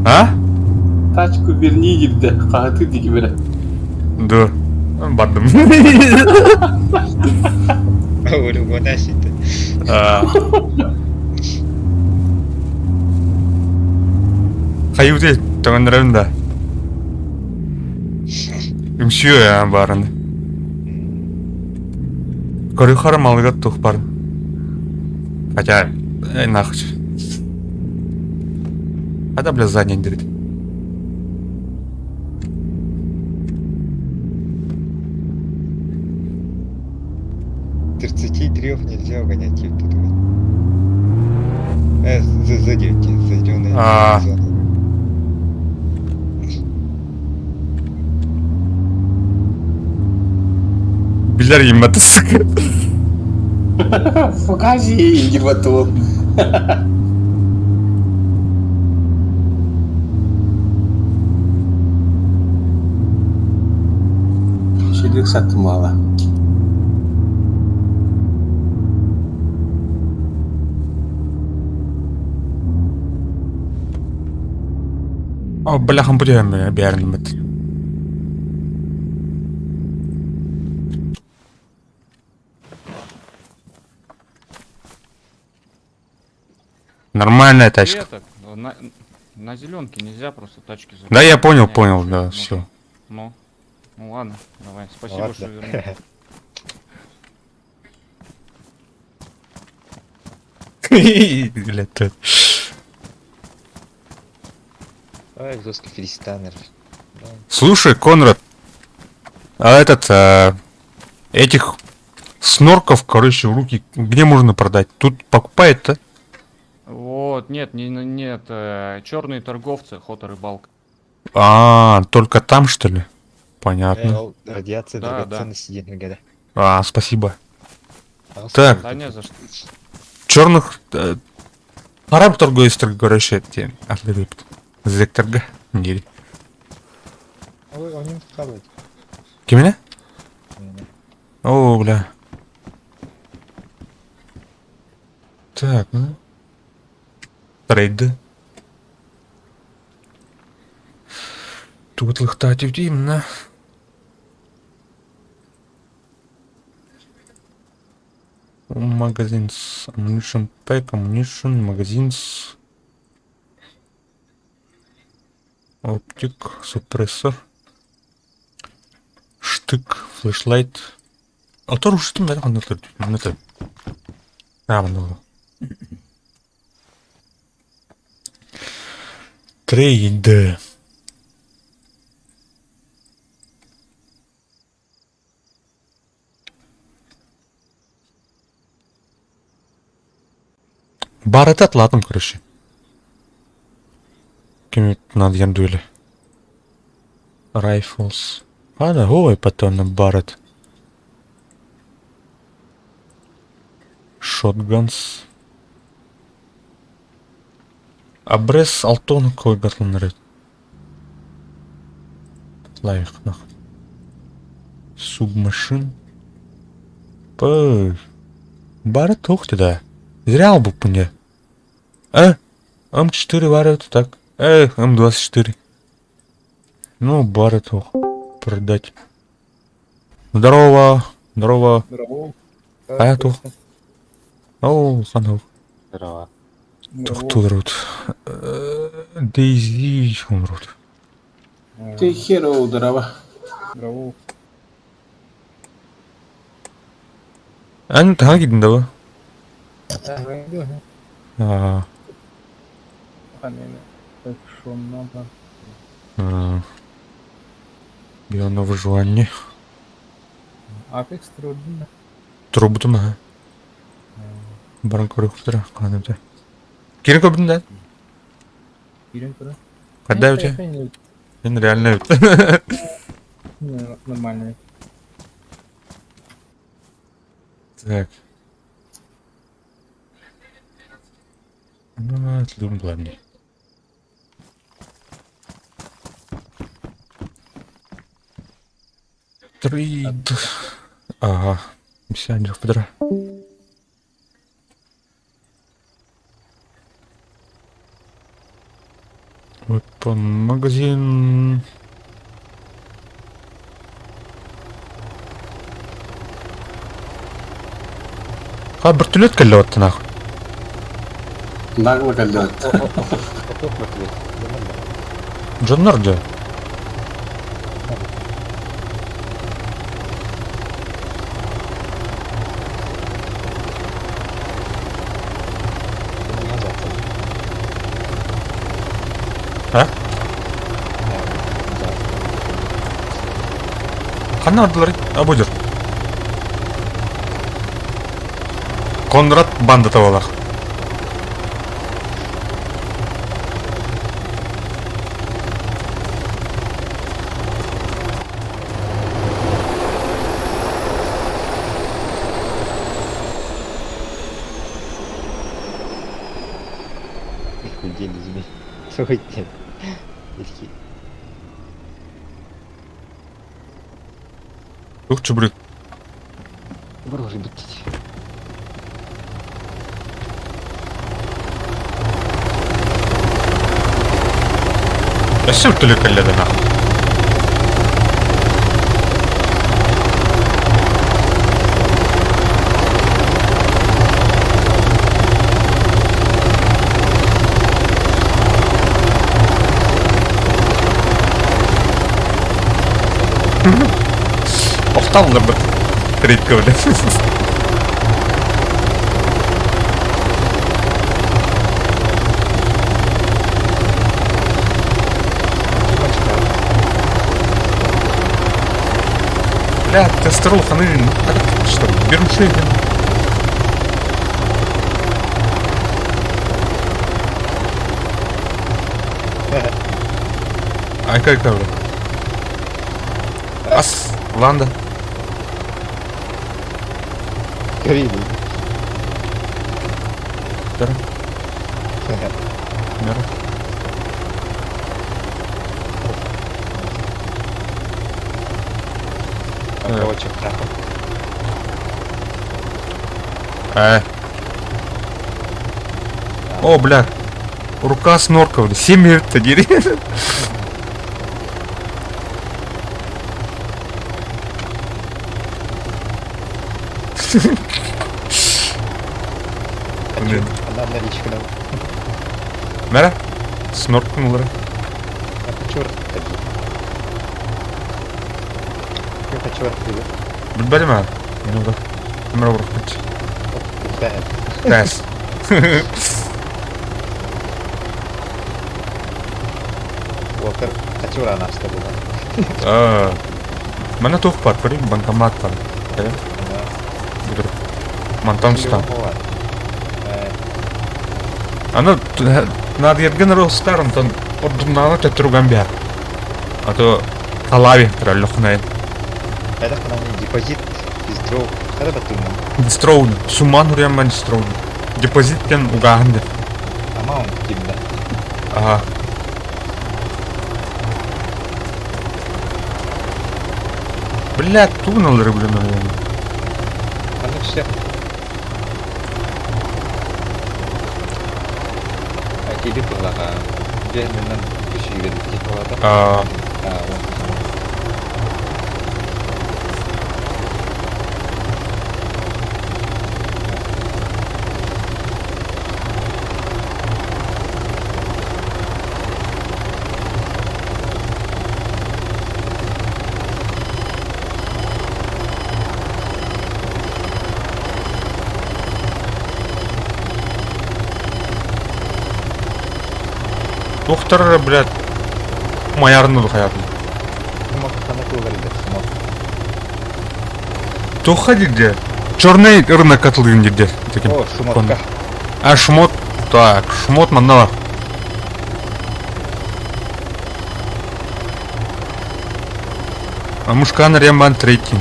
А? Тачку верни диирдэ. Хаһытыы диэки бэрэ. Да. Бардым. Ургуна сита. Хайыты төҥөннөрөбүн да. Үҥсүө ээ баарын. Көрүөххэ малыгар туох барын. Хотя, нахуй. Хотя, бля, задний дырит. 33 нельзя угонять тут вот. Сзади, зеленая А. зона. Билэр ииммэт сука. Покажи, ебату. Шелек саттым ала. О, бляхам будем биэрнэммит. Нормальная тачка. Этот, на зеленке нельзя просто тачки Да, я понял, загонять, понял, еще да, можно. все. Ну ладно, давай. Спасибо, Ладно. что вернул. Блядь, тут. Ой, жесткий фристанер. Да. Слушай, Конрад, а этот, этих снорков, короче, в руки где можно продать? Тут покупает-то? Вот, нет, не, нет, черные торговцы, охота, рыбалка. А, только там, что ли? Понятно. Ол радиация Да, да. драгоценности диэн гада. А, спасибо. Так. Да не за что. Черных... Араб торговец, короче, те, Зекторга. Не. Ой, он хавать. Кимine? О, бля. Так, ну. Трейд. Тут лыхтать именно. Magazines. Ammunition pack, ammunition, magazines. Optic, suppressor. Штык, flashlight. А то рушитым да, ханна төр. Манна төр. А, манна. Trade. Барыта атлатым, короче. Ким надо дуэли. Rifles. Ана, ой, потом Барретт. Shotguns. Абрес Алтон койгатланыр. Лайк нах. Субмашин. Пэ. Бары тухты да. Зря был мне. Э, М4 варят так. Эх, М24. Ну, бары тух. Продать. Здорово. Здорово. Здорово. А тух. Оу, ханов. Здорово. Тохтулрут. Дейзи умрут. Ты херово здорово. Здорово. Эн таһа киирдин да Аа. Я на выживании. Апекс трудно. Трубутум аха. Баран көрүктөр канымта. Кирин көбүн да? Кирин көрө. Когда у тебя? Мен реально Нормально. Так. Ну, это главное. Трид. Ага. Миссионер подра. Weapon магазин. Ха, вертолет кэллэ нахуй. Нагло кэллэ. Дьоннор дьэ. А? Ханна ардылар? А будер. Конрад банда табалах. Охуели, змей. Слушайте. Такие. Ух, чубрик. Боже, бить. Өссө вертолет кэллэ нахуй. Охталлар бит. Рейдка блин. Бля, тестерол ханы что, бермши. Айка айка бля. Ас, Ланда. Карибы. Тара, мера. А кого чертаху? Э. О, бля. Рука с норкой, бля. 7 минут дери. Блин. Она наличка нам. Мера? С норкой лара. Это черт таки. Это черт привет. Билбелиме. Ну да. Мера урухпут. Да. Тәс. Уолтер, качура она что была. Аа. Мана тух бар, көрейін банкомат бар. Да. Бүтүр. Мантан стан. Аны наадыйаргын эрэ устар, онтон ордуннаҕына төттөрү уган биэр. А то халави траллохунайын. Это хананы депозит withdraw хара баттыгынан. Withdraw сумман уруйан withdraw. Депозит диэн угааһын диэн. Amount кимда. Ага. Блядь, тугун ылыры билен уруйан. Аны все. Киби быһлаха. Биэннэн күсүйбэт типалата. А, А, вот. Доктор, блядь, маярны хаятын. Хана кылгар шумок. Тоха дигде. Черный рынок катылгын дигде. Таким. О, шумотка. А шмот, так, шмот манна бар. А мушкан рембан третий.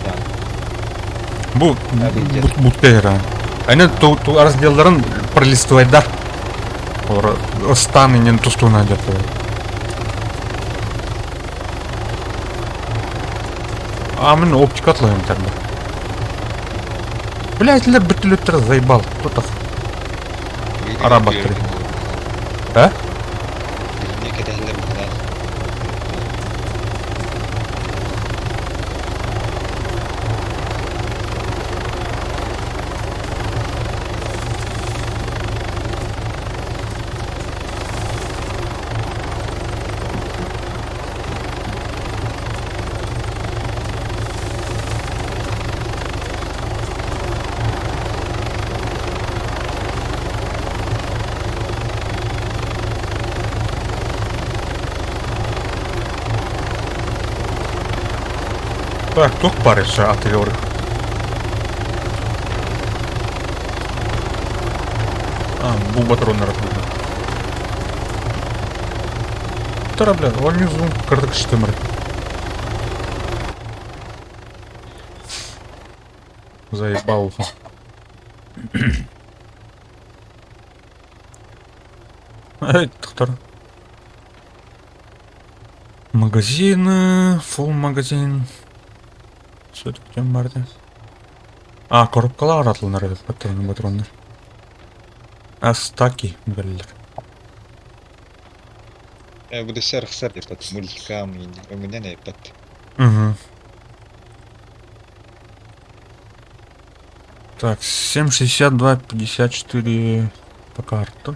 Да. Бу Обидет. бут бут Они ту ту разделларын пролистывать Олар стан инен тустуна деп. А мен оптика атлайым тогда. Блять, ле бүтлөттер заебал. Кто так? Арабаттыр. А? Так, тух барыша атыгыр. А, бу патроннар атылды. Тара, бля, он кырдык штымыр. Заебал. Эй, доктор. Магазины, фулл магазин. Все-таки барды. А, коробкалар атылынар этот патроны, патроннар. А, стаки, галлер. Буду сэр сэр депат мультикам у меня не пат. Угу. Так, 7,62, 54 по карту.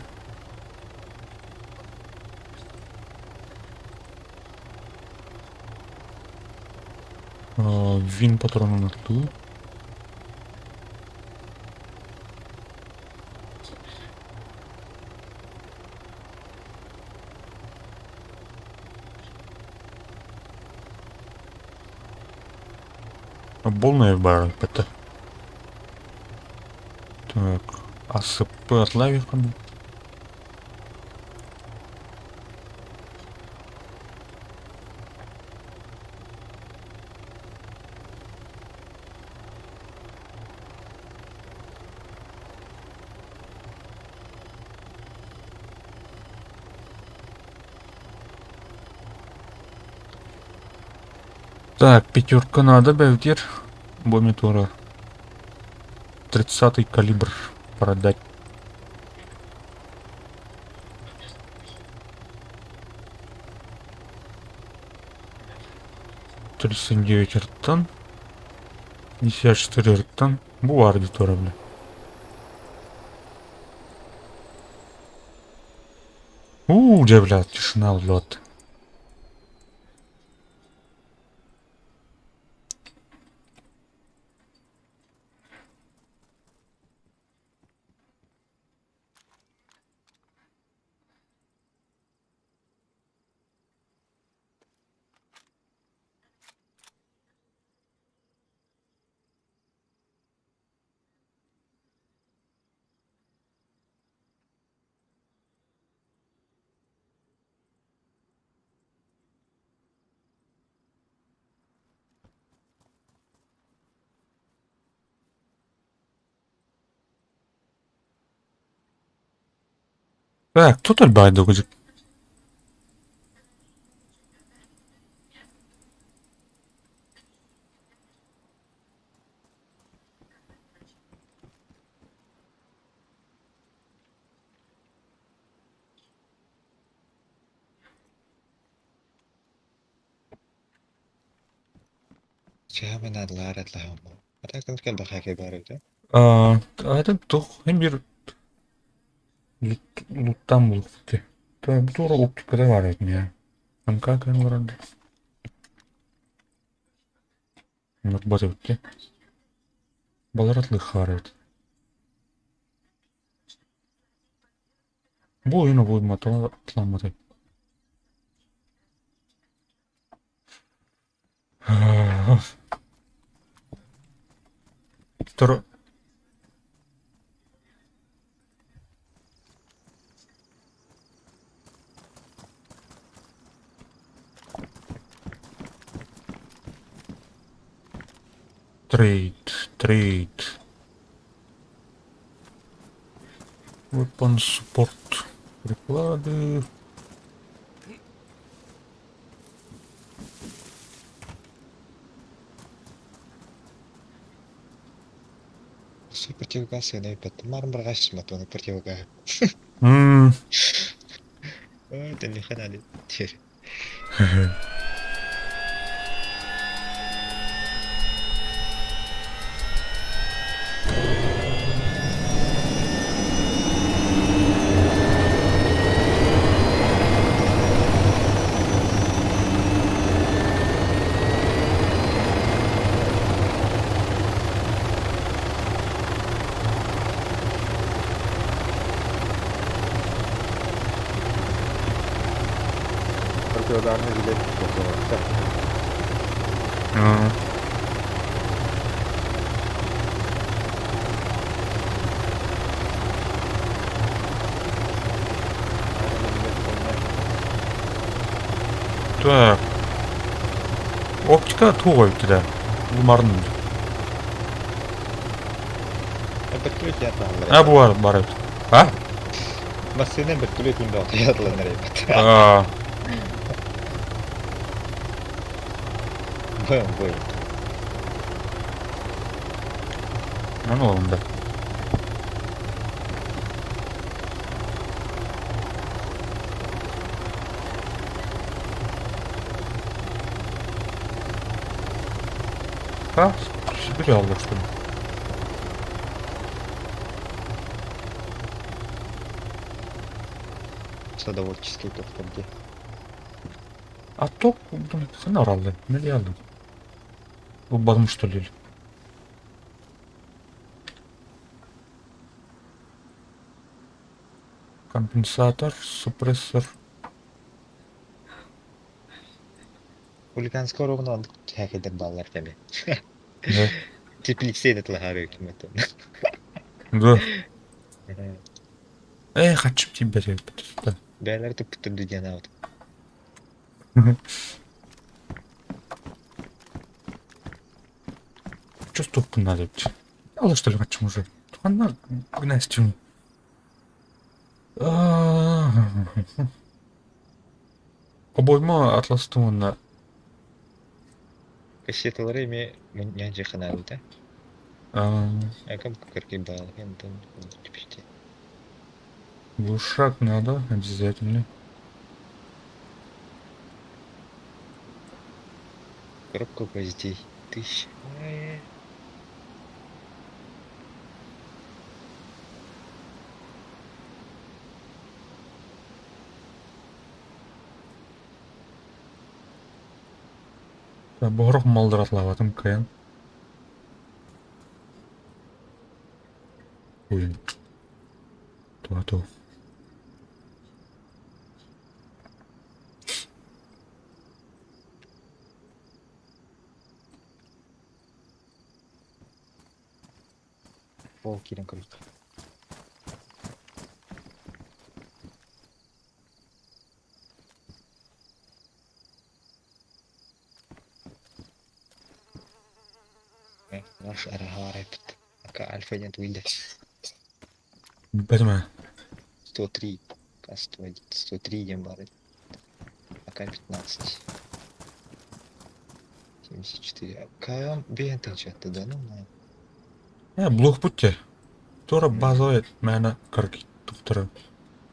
Вин патроны на ту. Полная бар это. Так, АСП от лавика. Так, пятерка надо, бәүтер. Бомитура. 30 калибр продать. 39 ртан. 54 ртан. Бу аудитория, бля. У, где, бля, тишина, лед. Так, тут элбэҕи догудьук. Это тух hem bir луттан булук Тура оптикада бар этим я. Там как он вроде. Вот бот. Баларатлы харет. Бу oyunu bu matala atlanmadı. Тор Trade, trade. Weapon support. Приклады. Все противогаз я опять. Мармаргаш матоны противогаз. Это не хана теперь. Противоударный жилет. Так. Оптика тугой туда. Бумарный. А, бар, бар. А? Машина вертолет не дал, я А. БМВ. Ну, ладно, да. А, собирал, что ли? Садоводческий тоқтар где. А то, блин, хана оралды, миллиарды. Бу что ли? Компенсатор, супрессор. Хулиганского ровно хәкедер баллар кәбе. Да. Теплице это лагары кемето. Да. Эй, хочу тебя. Бәләр төп бүтән дөньяны алды. Че стопку надо? Алла что ли хочу уже? Она гнастю. Обойма атластуна. Кассеталары эми нянжы ханады да. Акам кырки бал, ентон типичте. Глушак надо обязательно. Коробка гвоздей. Тысяч. Бугорох малдыратлаватым каян. Уин. Туату. Пол кирен круто. Наш Ака альфа нет выйдет. Бэтмен. 103. К-101, 103 диэн баар эбит. АК-15. 74. КМ бэйэн тылдьатты да, ну на. Э, блокпут те. Туора базовый мээнэ кыргый туктара.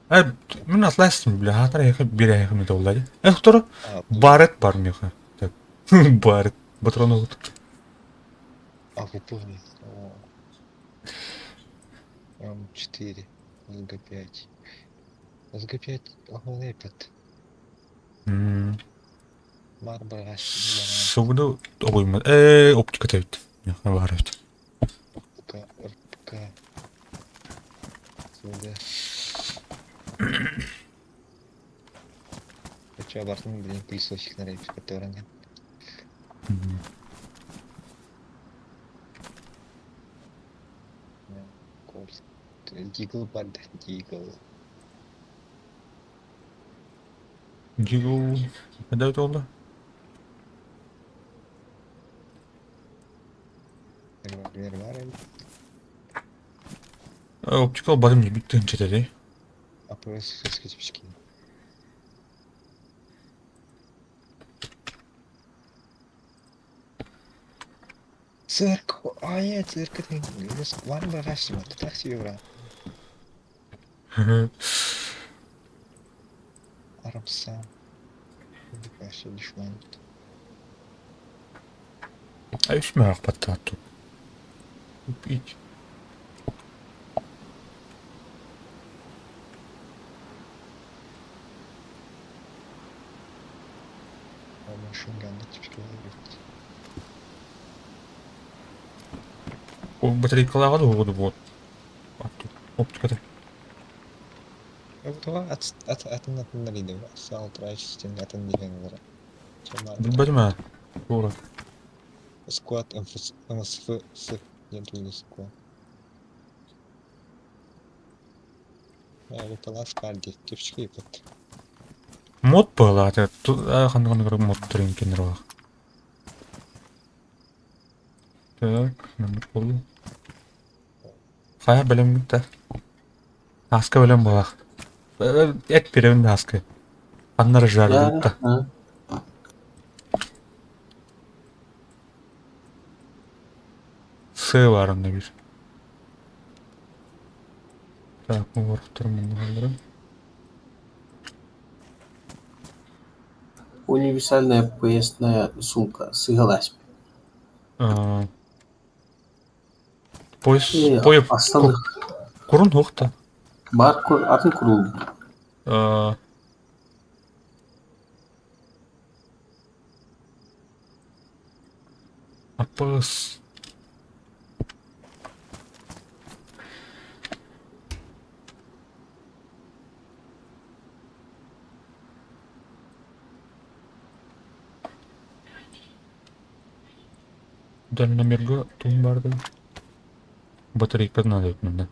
Э, мин атластым, бля, хатар яхы бир яхы металла ди. Э, туора А, барет бар меха. Так. Барет. Патрон вот. а, вы поняли. О. М4, СГ5. СГ5, ОГЛ5. Марбара, Сугду огуйма. Э, оптика тэбит. Меха барет. РПК, РПК. СВД. Хочу обратно, блин, пылесосик на рейке, который нет. Дигл бар, дигл. Дигл. Эдэ олду? Револьвер бар. Оптика барым не бит тынча АПС скрипчики. Церковь, а я церковь, ван барашим, так себе брат. Арабса. Вообще душман. А үс мөөх баттаату. Купить. Машинган типа. О, батарейкалааҕа да угуду вот. Оптиката. Вот ат атын атын налиды. Сал трач атын деген бар. Билбэтим ээ. Туора. Склад МФС МСФ с нет сквад. Выпала скарди, типчики под. Мод была, это ханныгы мод тренкенер бар. Так, номер болду. Хайа билем да. Аска билем буолах. Эт беребин да аска. Аннары жары да. С бар онда бир. Так, муорохтор муннулары. Универсальная поясная сумка. Сыгалась. Пояс, пояс, Основных курун хуохта. бар атын курул. Апыс. Дальномерга туун барды. Батарейка надо мында.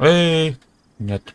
Эй, нет.